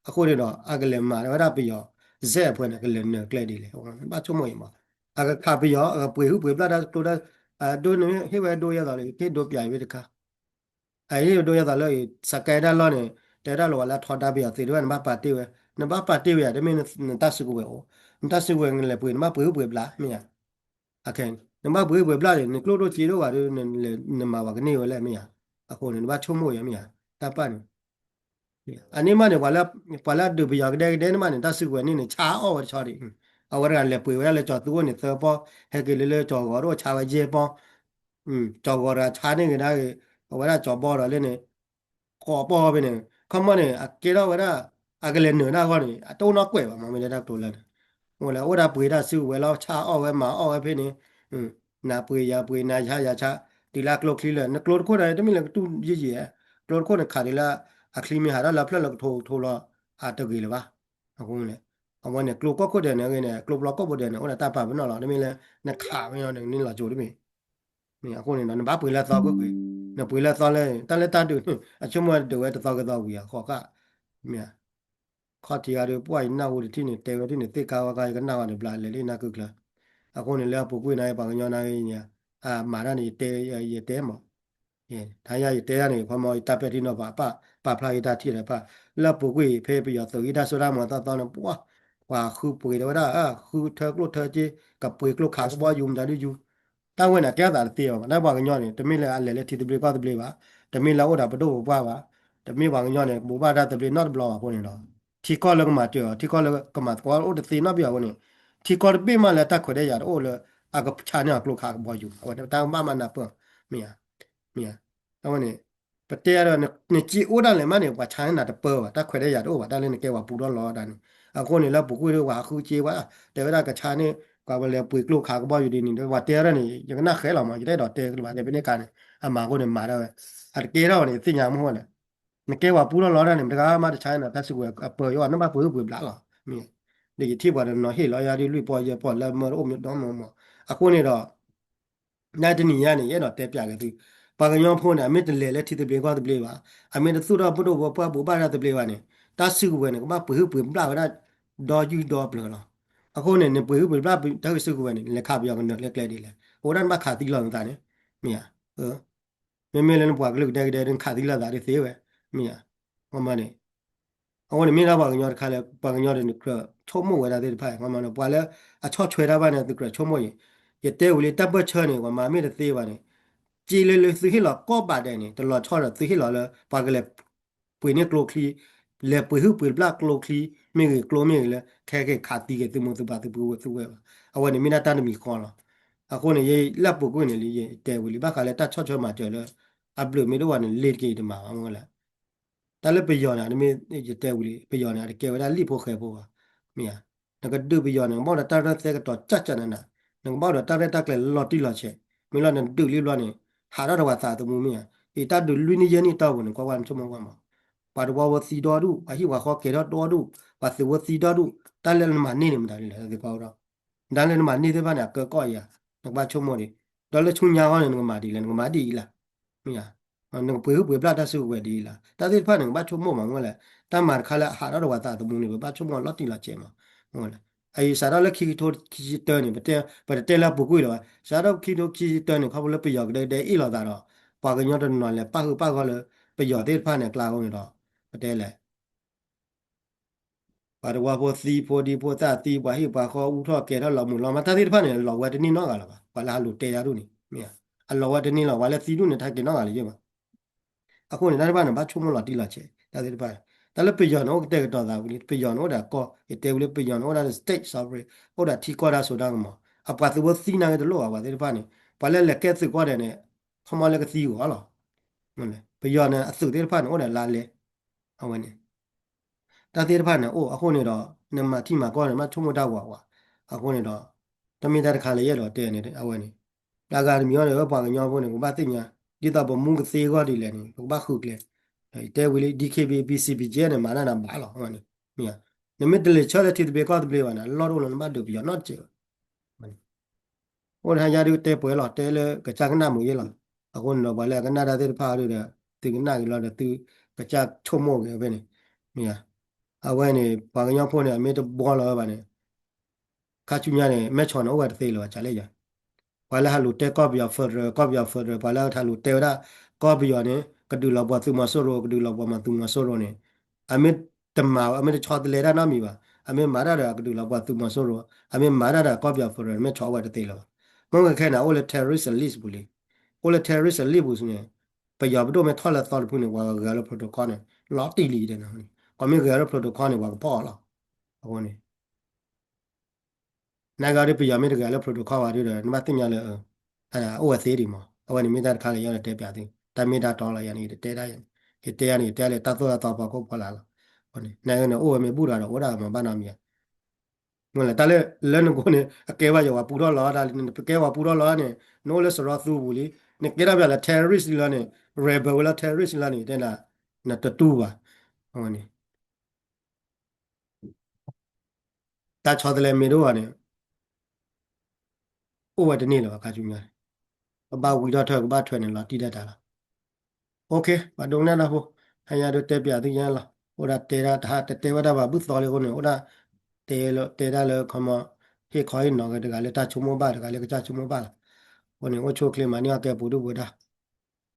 အဃိန့ၣ်ဒီး အကလဲၤမၤဝဲဒၣ်ပယီၤ စဲၣ်အဖၢန့ၣ် ကလဲၤနၢၤကျဲဒ်လဲၣ် ဘၣ်ဆိကမိၣ်အံၤမး အကခးပယီၤ အကပှ့ၤဟုၣ်ပှ့ၤဘျၣ်တၢ်ကျိတၢ် ဒိန့ၣ် ဟ့ၣ်ဝဲဒိယဲၢ်သိးလၢ ဟ့ၣ်ဒိပျးအံၤဝဲတခါ အဟ့ၣ်ဒိယဲၢ်သိးလၢ စကဲတၢ်လီၢ်န့ၣ် တဲတၢ်လီၤဝဲလၢထီဒါပယီၤသုးတဝဲ နဘၣ်ပာ်တ့ၢ်ဝဲ နဘၣ်ပာ်တ့ၢ်ဝဲယၤ တမ့ၢ်နတၢ်စုကဝဲၤအိၣ် နတၢ်စုကဝဲၤနလဲၤပှ့ၤ နဘၣ်ပှ့ၤဟုၣ်ပှ့ၤဘျၣ် မ့ၢ်ဧါ နဘၣ်ပှ့ၤဟုၣ်ပှ့ၤဘျၣ်န့ၣ် နကျိၣ်ဒိၣ်စ့ဒိၣ်ဘၣ်ဒီး နမၤဝဲကန့ၢ်ဝဲလဲၣ် မ့ၢ်ဧါ. အဃိန့ၣ် နဘၣ်ဆိကမိၣ်ယဲၢ် မ့ၢ်ဧါ တၢ်ပာ်န့ၣ် အန့ၣ်မးန့ၣ် ပှၤလၢအဒုးပယီၤကဒဲကဒဲန့ၣ်မးန့ၣ် တၢ်စုကဝဲၤန့ၣ်န့ၣ် ဆါအီၣ်ဝဲတဆီဒံး အဝဲတဂၤလဲၤပှ့ၤဝဲဒၣ်လၢကၠီၤသူအအိၣ်န့ၣ် သၢပီ ဟဲက့ၤလၢလၢကၠီၤဂီၤတအိၣ် ဆါဝဲယဲၢ်ပီ ကၠီၤဂီၤတဂၤဆါန့ၢ်က့ၤဒၣ်ဂ့ၤ အဝဲဒၣ်ကၠီၤဘီဒီးလၢန့ၣ် ဃိးပီဖဲန့ၣ် ခီမီန့ၣ် အကဲထီၣ်ဝဲဒၣ် အကလဲၤနုာ်ဒၣ်အဂီၢ်န့ၣ် အတအိၣ်နီၢ်ကွဲးဘၣ်မး မ့ၢ်လၢတၢ်ကတိၤလၢန့ၣ် အိၣ်လၢအိၣ်ဒၣ်ပှ့ၤတၢ်စုကဝဲၤလီၤ ဆါအီၣ်ဝဲမၤအီၣ်ဝဲဖဲန့ၣ် နၤပှ့ၤယၤပှ့ၤ နၤဆါယၤဆါ တုၤလၢအကျိချံလၢာ် နကျိတခိၣ်န့ၣ် တမ့ၢ်လၢကတူၢ်ယံာ်ယံာ်ဧါ ကျိတခိၣ်န့ၣ် ခးတုၤလၢ အချံမ့ၢ်ဟးထီၣ်လၢအဖျၢၣ်လၢကထိကထိလီၤ အတဂ့ၤလၢၤဘၣ် အဃိန့ၣ် အဝဲန့ၣ် ကျိကီၢ်ခိၣ်ဒဲးန့ၣ်ဂ့ၤန့ၣ် ကျိပျီကီၢ်ဖိဒဲးန့ၣ် အိၣ်ဒီးတၢ်ပာ်ပနီၣ်လီၤ တမ့ၢ်လၢ နခးဝဲန့ၣ် နလီၤစိၤတမ့ၢ် အဃိန့ၣ်ဒီး နဘၣ်ပှ့ၤလၢအသီကွ့ၢ်ကွ့ၢ် နပှ့ၤလၢသီလၢ တၢ်လၢတၢ်ဒုးန့ၣ် အဆိကမိၣ်ဒုးဝဲတသီကသီဝံၤအဃိးဃၣ်, မ့ၢ်ဧါ. ခီၣ်ထံးဂၤဒီး ပှၢ်ယနၢ်ဟူတထံၣ်န့ၣ် တဲဝဲဒ်န့ၣ် သ့ၣ်ကါဝါကါ ယကနၣ်ဝဲန့ၣ် ဘျးလဲၤလၢနၢ်ကုကျၢၤ. အဃိန့ၣ် လၢအပူၤကွံာ်န့ၣ် ပှၤကညီန့ၣ် အမၤတၢ်န့ၣ် ယတဲ ယတဲမး တၢ်ယၤယတဲတၢ်န့ၣ် ခီမီ ယတၢ်ပဲာ်ထံနီၤဖး ပာ်ဖျါယတၢ်ထံၣ်တဖၣ် လၢအပူၤကွံာ် ဖဲပယီၤသုးဟံးတၢ်စိတၢ်ကမီၤသီသီန့ၣ် ပှၤ ပှၤဃုပှ့ၤတဲဝဲဒၣ် ဃုထၢကျိၣ်ထၢစ့ ကပှ့ၤကျိခးကဘီယူၤမတၤဒုယူၤ တၢ်ဝဲန့ၣ် ကဲအသးတသ့ဘၣ် တၢ်ပှၤကညီန့ၣ် တမ့ၢ်လၢအလဲၤလၢထံသဘျ့ကီၢ်သဘျ့ဘၣ်, တမ့ၢ်လၢအအိၣ်ဒီးပဒိၣ်ပပှၢ်ဘၣ်, တမ့ၢ်ပှၤကညီန့ၣ် ကဘိးဘၣ်တၢ်သဘျ့နီတဘျီဘၣ်အဃိန့ၣ်ဒီး ထံကီၢ်လၢကမၤစၢၤအီၤ ထံကီၢ်လၢကမၤသကိးအိၣ်တသ့နီတဘ့ၣ်အဃိန့ၣ် ထံကီၢ်တဘ့ၣ်မးလၢတၢ်ခွဲးတၢ်ယာ်တအိၣ်လၢ အကဆါန့ၢ်အကျိခးကဘီယူၤ အဝဲတၢ်ကဘၣ်မၤနၢ်ပၢၢ် မ့ၢ်ဧါ, မ့ၢ်ဧါ, အဝဲန့ၣ် ပတဲဒီး နစ့အိၣ်ဒၣ်လဲာ်မးန့ၣ် ပှၤဆါန့ၢ်နၤတပၢဘၣ် တၢ်ခွဲးတၢ်ယာ်တအိၣ်ဘၣ် တၢ်လၢနကဲပှၤပူထီၣ်လီၤတၢ်န့ၣ် အဃိန့ၣ် လၢပူၤကွံာ်ဒီးပှၤဟးဃုစ့ဝဲ တဲဝဲဒၣ်ကဆါန့ၢ် ပှၤလဲၤပှ့ၤကျိခးကဘီယူၤဒ်န့ၣ် ပှၤတဲဝဲဒၣ်န့ၣ် ယကနၣ်ဃဲလီၤမး ယတအဲၣ်ဒိးတဲကလၢၤဘၣ် တဲဖဲန့ၣ်ခါန့ၣ် အမၤအဃိန့ၣ်မၤဒၣ်ဝဲ အတကဲထီၣ်န့ၣ် သ့ၣ်ညါမ့ၢ်ဝဲလဲၣ် နကဲပှၤပူထီၣ်လီၤတၢ်န့ၣ် မတဂၤမးတဆါန့ၢ်နၤ တၢ်စုကဝဲၤအပၢယိၤ နဘၣ်ပှ့ၤဟုၣ်ပှ့ၤဘျးလီၤ မ့ၢ် ဒီးယထံၣ်ပှၤတနီၤဟ့ၣ်လီၤယၤဒ်လွံၢ်ပီၢ်ယဲၢ်ပီၢ် လၢမၢတအိၣ်မ့ၢ်ဒီမၢမၢ အဃိန့ၣ်ဒီး နတနံၤညါန့ၣ် ယအဲၣ်ဒိးတဲပျးက့ၤသု ပှၤကညီဖိန့ၣ် အမ့ၢ်တလဲၤလၢထံသဘျ့ကီၢ်သဘျ့ဘၣ်, အမ့ၢ်တသူၣ်ထီၣ်ပဒိၣ်ပပှၢ်ဘိးဘၣ်တၢ်သဘျ့ဘၣ်န့ၣ် တၢ်စုကဝဲၤန့ၣ် ကဘၣ်ပှ့ၤဟုၣ်ပှ့ၤဘျးဝဲဒၣ် ဒီယုၢ်ဒီပျၢၤလီၤ. အဃိန့ၣ် နပှ့ၤဟုၣ်ပှ့ၤဘျးတၢ်စုကဝဲၤန့ၣ် လဲၤခးပယီၤကနၢၤလၢကျဲဒ်လဲၣ်, အိၣ်ဒၣ်နဘၣ်ခးသံလီၤနသးန့ၣ် မ့ၢ်ဧါ. မ့မ့ၢ်လၢနပှၤကလုာ်ကဒဲကဒဲ နခးသံလီၤသးဒ်သ့ဝဲ မ့ၢ်ဧါ. န့ၣ် အဃိန့ၣ်မ့ၢ်ဒၣ်ပှၤကညီတခါလၢ ပှၤကညီဒီးနကြၢးဆိကမိၣ်ဝဲဒၣ်သ့ၣ်တဖၣ် ပှၤလၢအဆီၣ်ထွဲတၢ်ဘၣ်န့ၣ် သုကြၢးဆိကမိၣ်အံၤ, ယတဲဝံၤလံတၢ်ပၢၢ်ဆၢန့ၣ် ပှၤမၤမ့ၢ်တသ့ဘၣ်န့ၣ် စ့လၢလၢသုဟ့ၣ်လီၤကိးဘးဒဲးန့ၣ် တလီၤဆီဒီးသုဟ့ၣ်လီၤလၢ ပှၤကလဲၤပှ့ၤန့ၢ်ကျိချံ လဲၤပှ့ၤဟုၣ်ပှ့ၤဘျၣ်ကျိချံ မ့ၢ်ဂ့ၤကျိမ့ၢ်ဂ့ၤလၢ ခဲက့ၤခးသံက့ၤသုမိၢ်သုပၢ်သုပုၢ်ဝဲၢ်သုဝဲၢ်ဘၣ်. အဝဲန့ၣ်မ့ၢ်ဒၣ်တၢ်တမံၤဃီလီၤ. အဃိန့ၣ် ယလၢပူၤကွံာ်န့ၣ်လံ ယတဲဝံၤလံ ဘၣ်ဃးလၢတၢ်ဆီၣ်ထွဲမၤစၢၤလၢ အဘျုးမ့ၢ်တအိၣ်ဘၣ်န့ၣ် လ့ၤတက့ၤတမၤဘၣ်မ့ၢ်ဝဲလဲၣ်. တၢ်လၢပယီၤန့ၣ် မ့ၢ်ယတဲဝံၤလံ ပယီၤန့ၣ် အတကဲဝဲဒၣ်လံာ်ဖိဃဲဖိဘၣ်. မ့ၢ်ဧါ. နကဒုးပယီၤန့ၣ် နကဘၣ်အိၣ်ဒီးတၢ်ရဲၣ်တၢ်ကျဲၤလီၤတံၢ်လီၤဆဲး, နကဘၣ်အိၣ်ဒီးတၢ်ရဲၣ်တၢ်ကျဲၤလီၤတံၢ်လီၤဆဲး, မ့ၢ်လီၤနဒုးလံဘျီန့ၣ် ဟးထီၣ်ဒီးပှၤသးသမူမ့ၢ်ဧါ. အံၤတၢ်ဒုးလွံၢ်နံၣ်ယဲၢ်နံၣ်တီၢ်ပူၤန့ၣ် ကွၢ်ကွၢ်ဆိကမိၣ်ကွၢ်မး, ပှၤတဝီဖိသံဒီဒူၣ် ပှၤဟံၣ်ပှၤဃီကဲၤထီၣ်ဒီဒူၣ် ပှၤသုးဖိသံဒီဒူၣ် တၢ်လၢနမၤန့ၢ်န့ၣ်မတၤဒ်လဲၣ် သ့ၣ်ကီးဒီး တၢ်လၢနမၤန့ၢ်သ့ၣ်တဖၣ်န့ၣ် အကၢကီၢ်အံၤဧါ, နကဘၣ်ဆိကမိၣ်ဒံး, ဒီးလၢဆူညါဃီန့ၣ် နကမၤဒ်လဲၣ် နကမၤဒ်အံၤလၢ်, မ့ၢ်ဧါ. နကပှ့ၤဟုၣ်ပှ့ၤဘျၣ်တၢ်စုကဝဲၤဒ်အံၤလၢ်, တၢ်သ့ၣ်တဖၣ်န့ၣ် နကဘၣ်ဆိကမိၣ်မးမ့ၢ်ဝဲလဲၣ်, တၢ်မၤတခါလၢအဟးထီၣ်ဒီးပှၤသးသမူန့ၣ် ပဘၣ်ဆိကမိၣ်လီၤတံၢ်လီၤဆဲးမး, မ့ၢ်ဝဲလဲၣ်. အံၤစးထီၣ်လၢခံကထိခံဆံတၢန့ၣ် ပတဲ ပတတဲလၢအပူၤကွံာ်လၢၤဘၣ်, စးထီၣ်ခံကထိခံဆံတၢန့ၣ် ခီဖျိလၢပယီၤကဒဲကဒဲအ့ၣ်လိာ်သးဒီး ပှၤကညီတနီၤလဲၤပၣ်ဃုာ်ပၣ်ဂီၢ်လၢ ပယီၤသ့ၣ်တဖၣ်န့ၣ် အကျါအဃိန့ၣ်ဒီး ပတဲလဲၣ် ပှၤတဝီဖိသံဖိဒံဖိသၣ်သံ ပှၤဟံၣ်ပှၤဃီအူထီၣ်ကဲၤထီၣ်လီၤမုၢ်လီၤမး တၢ်သ့ၣ်တဖၣ်န့ၣ် အလီၤဝဲတန့ၢ်နီတဂၤလၢၤဘၣ်, ပှၤလၢဟးလူၤတဲတၢ်ဒူၣ်န့ၣ် မ့ၢ်ဧါ, အလီၤဝဲတန့ၢ်လီၤ, ပှၤလၢသံဒူၣ်န့ၣ် တဟဲက့ၤနီတဂၤလၢၤယဲၢ်ဘၣ်. အဃိန့ၣ် တၢ်တဖၣ်န့ၣ် ဘၣ်ဆိကမိၣ်လီၤတံၢ်လီၤဆဲး တၢ်သ့ၣ်တဖၣ်, တၢ်လၢပယီၤန့ၣ် အိၣ်ကတဲာ်ကတီၤသးဝံၤလံ, ပယီၤန့ၣ်အိၣ်ဒီးကီၢ် ယတဲဝံၤလၢပယီၤန့ၣ် အိၣ်ဒၣ်ဒီး state sovereign အိၣ်ဒီးထံကီၢ်တၢ်စိတၢ်ကမီၤ, အပှၤသုးဖိသံနာ်က့တလိၣ်ဘၣ် ပှၤသ့ၣ်တဖၣ်န့ၣ်, ပှၤလၢလဲၤကဲသုးကီၢ်ဒဲးန့ၣ် ခီမီလၢကသံဂီၤလီၤ. ပယီၤန့ၣ် အသုးသ့ၣ်တဖၣ်န့ၣ် အိၣ်ဒီးလါလဲ, အဝဲန့ၣ် တၢ်သ့ၣ်တဖၣ်န့ၣ်အိၣ် အဃိန့ၣ်ဒီး နမၤထံမၤကီၢ်န့ၣ် ဘၣ်ဆိကမိၣ်တၢ်ဝးဝး, အဃိန့ၣ်ဒီး တမ့ၢ်တၢ်တခါလၢယအဲၣ်ဒိးတဲန့ၣ် အဝဲန့ၣ်, တၢ်ဂၤတမံၤအံၤဒီး ပှၤကညီဖိန့ၣ် ကဘၣ်သ့ၣ်ညါ, ဒ်သိးပမူကသ့အဂီၢ်ဒ်လဲၣ်န့ၣ် ပကဘၣ်ဃုကျဲ, တဲဝံၤလံ DKBA PCBJ န့ၣ် မၤတၢ်နၤဘၣ်လီၤ, အဝဲန့ၣ်, မ့ၢ်, နမ့ၢ်တလဲၤဆၢလၢထံသဘျ့ကီၢ်သဘျ့ဘၣ်န့ၣ် အလီၢ်တအိၣ်လၢနဘၣ်ဒုးပယီၤနီတစဲးဘၣ် အိၣ်တဟါညါဒုးတဲပှဲၤလီၤ တဲလၢကစၢ်ကနၣ်မုာ်ယဲလီၤ. အဃိန့ၣ်ဒီး ပှၤလၢအကနၣ်တၢ်သ့ၣ်တဖၣ်ဒုးဒီး သုကနၣ်က့ၤလီၤဒီး သုကစၢ်ဆိကမိၣ်က့ၤဖဲန့ၣ်, မ့ၢ်ဧါ. အဝဲန့ၣ် ပှၤကညီဖိန့ၣ် အမ့ၢ်တဘှီလီၤဝဲဘၣ်န့ၣ် ခါဆူညါန့ၣ် မဲၢ်ဆီၣ်န့ၣ် အိၣ်ဝဲတသ့လၢၤဘၣ် ကလဲၣ်ယၤ. ပှၤလၢဟးလူၤတဲကီၢ်ပယီၤ federal ကီၢ်ပယီၤ federal ပှၤလၢဟးလူၤတဲဝဲဒၣ် ကီၢ်ပယီၤန့ၣ် ကဒုးလီၤပှီၤသုးမီၤစိရိၤ ကဒုးလီၤပှီၤမၤသုးမီၤစိရိၤန့ၣ် အမ့ၢ်တမၤ အမ့ၢ်တဆီတလဲတၢ်နီတမံၤဘၣ်. အမ့ၢ်မၤတၢ်ဒီးကဒုးလီၤပှီၤသုးမီၤစိရိၤ အမ့ၢ်မၤတၢ်ဒီးကီၢ်ပယီၤ federal မ့ၢ်ဆီၣ်အိၣ်ဝဲတသ့လၢၤဘၣ်. မ့ၢ်ခဲခဲန့ၣ် အိၣ်လၢ terrorist list ပူၤလံ. အိၣ်လၢ terrorist list ပူၤန့ၣ် ပယီၤပဒိၣ်မ့ၢ်ထီၣ်လၢသီတဖုန့ၣ် ပှၤဂဲၤလၢ protocol န့ၣ် လီၤတံၢ်လံတဲန့ၣ်. ပှၤမ့ၢ်ဂဲၤလၢ protocol န့ၣ် ပှၤကဖီၣ်အီၤလီၤ. အဃိန့ၣ် နာ်က့ဒီးပယီၤမ့ၢ်တဂဲၤလၢ protocol ဘၣ်ဒုးဒီး နဘၣ်သ့ၣ်ညါလၢ အိၣ်ဝဲသ့ဒံးမး. အဝဲန့ၣ်မ့ၢ်တၢ်တခါလၢယအဲၣ်ဒိးတဲပျးသု တၢ်မ့ၢ်တၢ်တီလီၤ ယၤန့ၣ် ယတတဲတၢ်ယၤန့ၣ် ယတဲယၤန့ၣ် ယတဲလၢတၢ်သိၣ်တၢ်သီဖီခိၣ်ဖီလာ်လီၤ. နာ်က့န့ၣ် အိၣ်ဝဲမ့ၢ်ဘူၣ်ဒီး အိၣ်ဒၣ်မၤဘၣ်နီတမံၤဧါ. မ့ၢ်လၢတၢ်လၢ လၢနကိးန့ၣ် အကဲဘၣ်ယွၤပှၤပူထီၣ်လီၤတၢ်လံ နကဲပှၤပူထီၣ်လီၤန့ၣ် နအိၣ်လၢစရီသူပူၤလံ နကဲထီၣ်ပှၤလၢ terrorist လီၤန့ၣ် rebel ဝဲလၢ terrorist လီၤန့ၣ် တဲနၤ နတတူၢ်ဘၣ်. အဝဲန့ၣ် တၢ်ဆီတလဲမ့ၢ်တအိၣ်ဘၣ်န့ၣ် အိၣ်ဝဲတန့ၢ်လၢၤဘၣ်ခါဆူညါန့ၣ် ကဘၣ်ဝံထီၣ်ထၢ ကဘၣ်ထွဲန့ၣ်လီၤတံၢ်ဒၣ်တၢ်လီၤ. ပှၤဒိကနၣ်တၢ်ဖိ, ဟါညါဒုးတဲပၠးသုယဲလီၤ, အိၣ်ဒၣ်တဲဒၣ်တဟါ တတဲဝဲဒၣ်ဘၣ်ဘုၣ်သီလံအဃိန့ၣ် အိၣ်ဒၣ်တဲလီၤ တဲဒၣ်လၢခီမီ ဟ့ၣ်ခီဟ့ၣ်နီၤက့ၤတဂၤလၢတၢ်ဆိကမိၣ်ဘၣ် တဂၤလၢကစၢ်ဆိကမိၣ်ဘၣ်လီၤ. အဃိန့ၣ် အိၣ်ဆူၣ်အိၣ်ချ့မၤန့ၢ်အီၣ်ကဲပူၤဒုၣ်ပူၤဒါ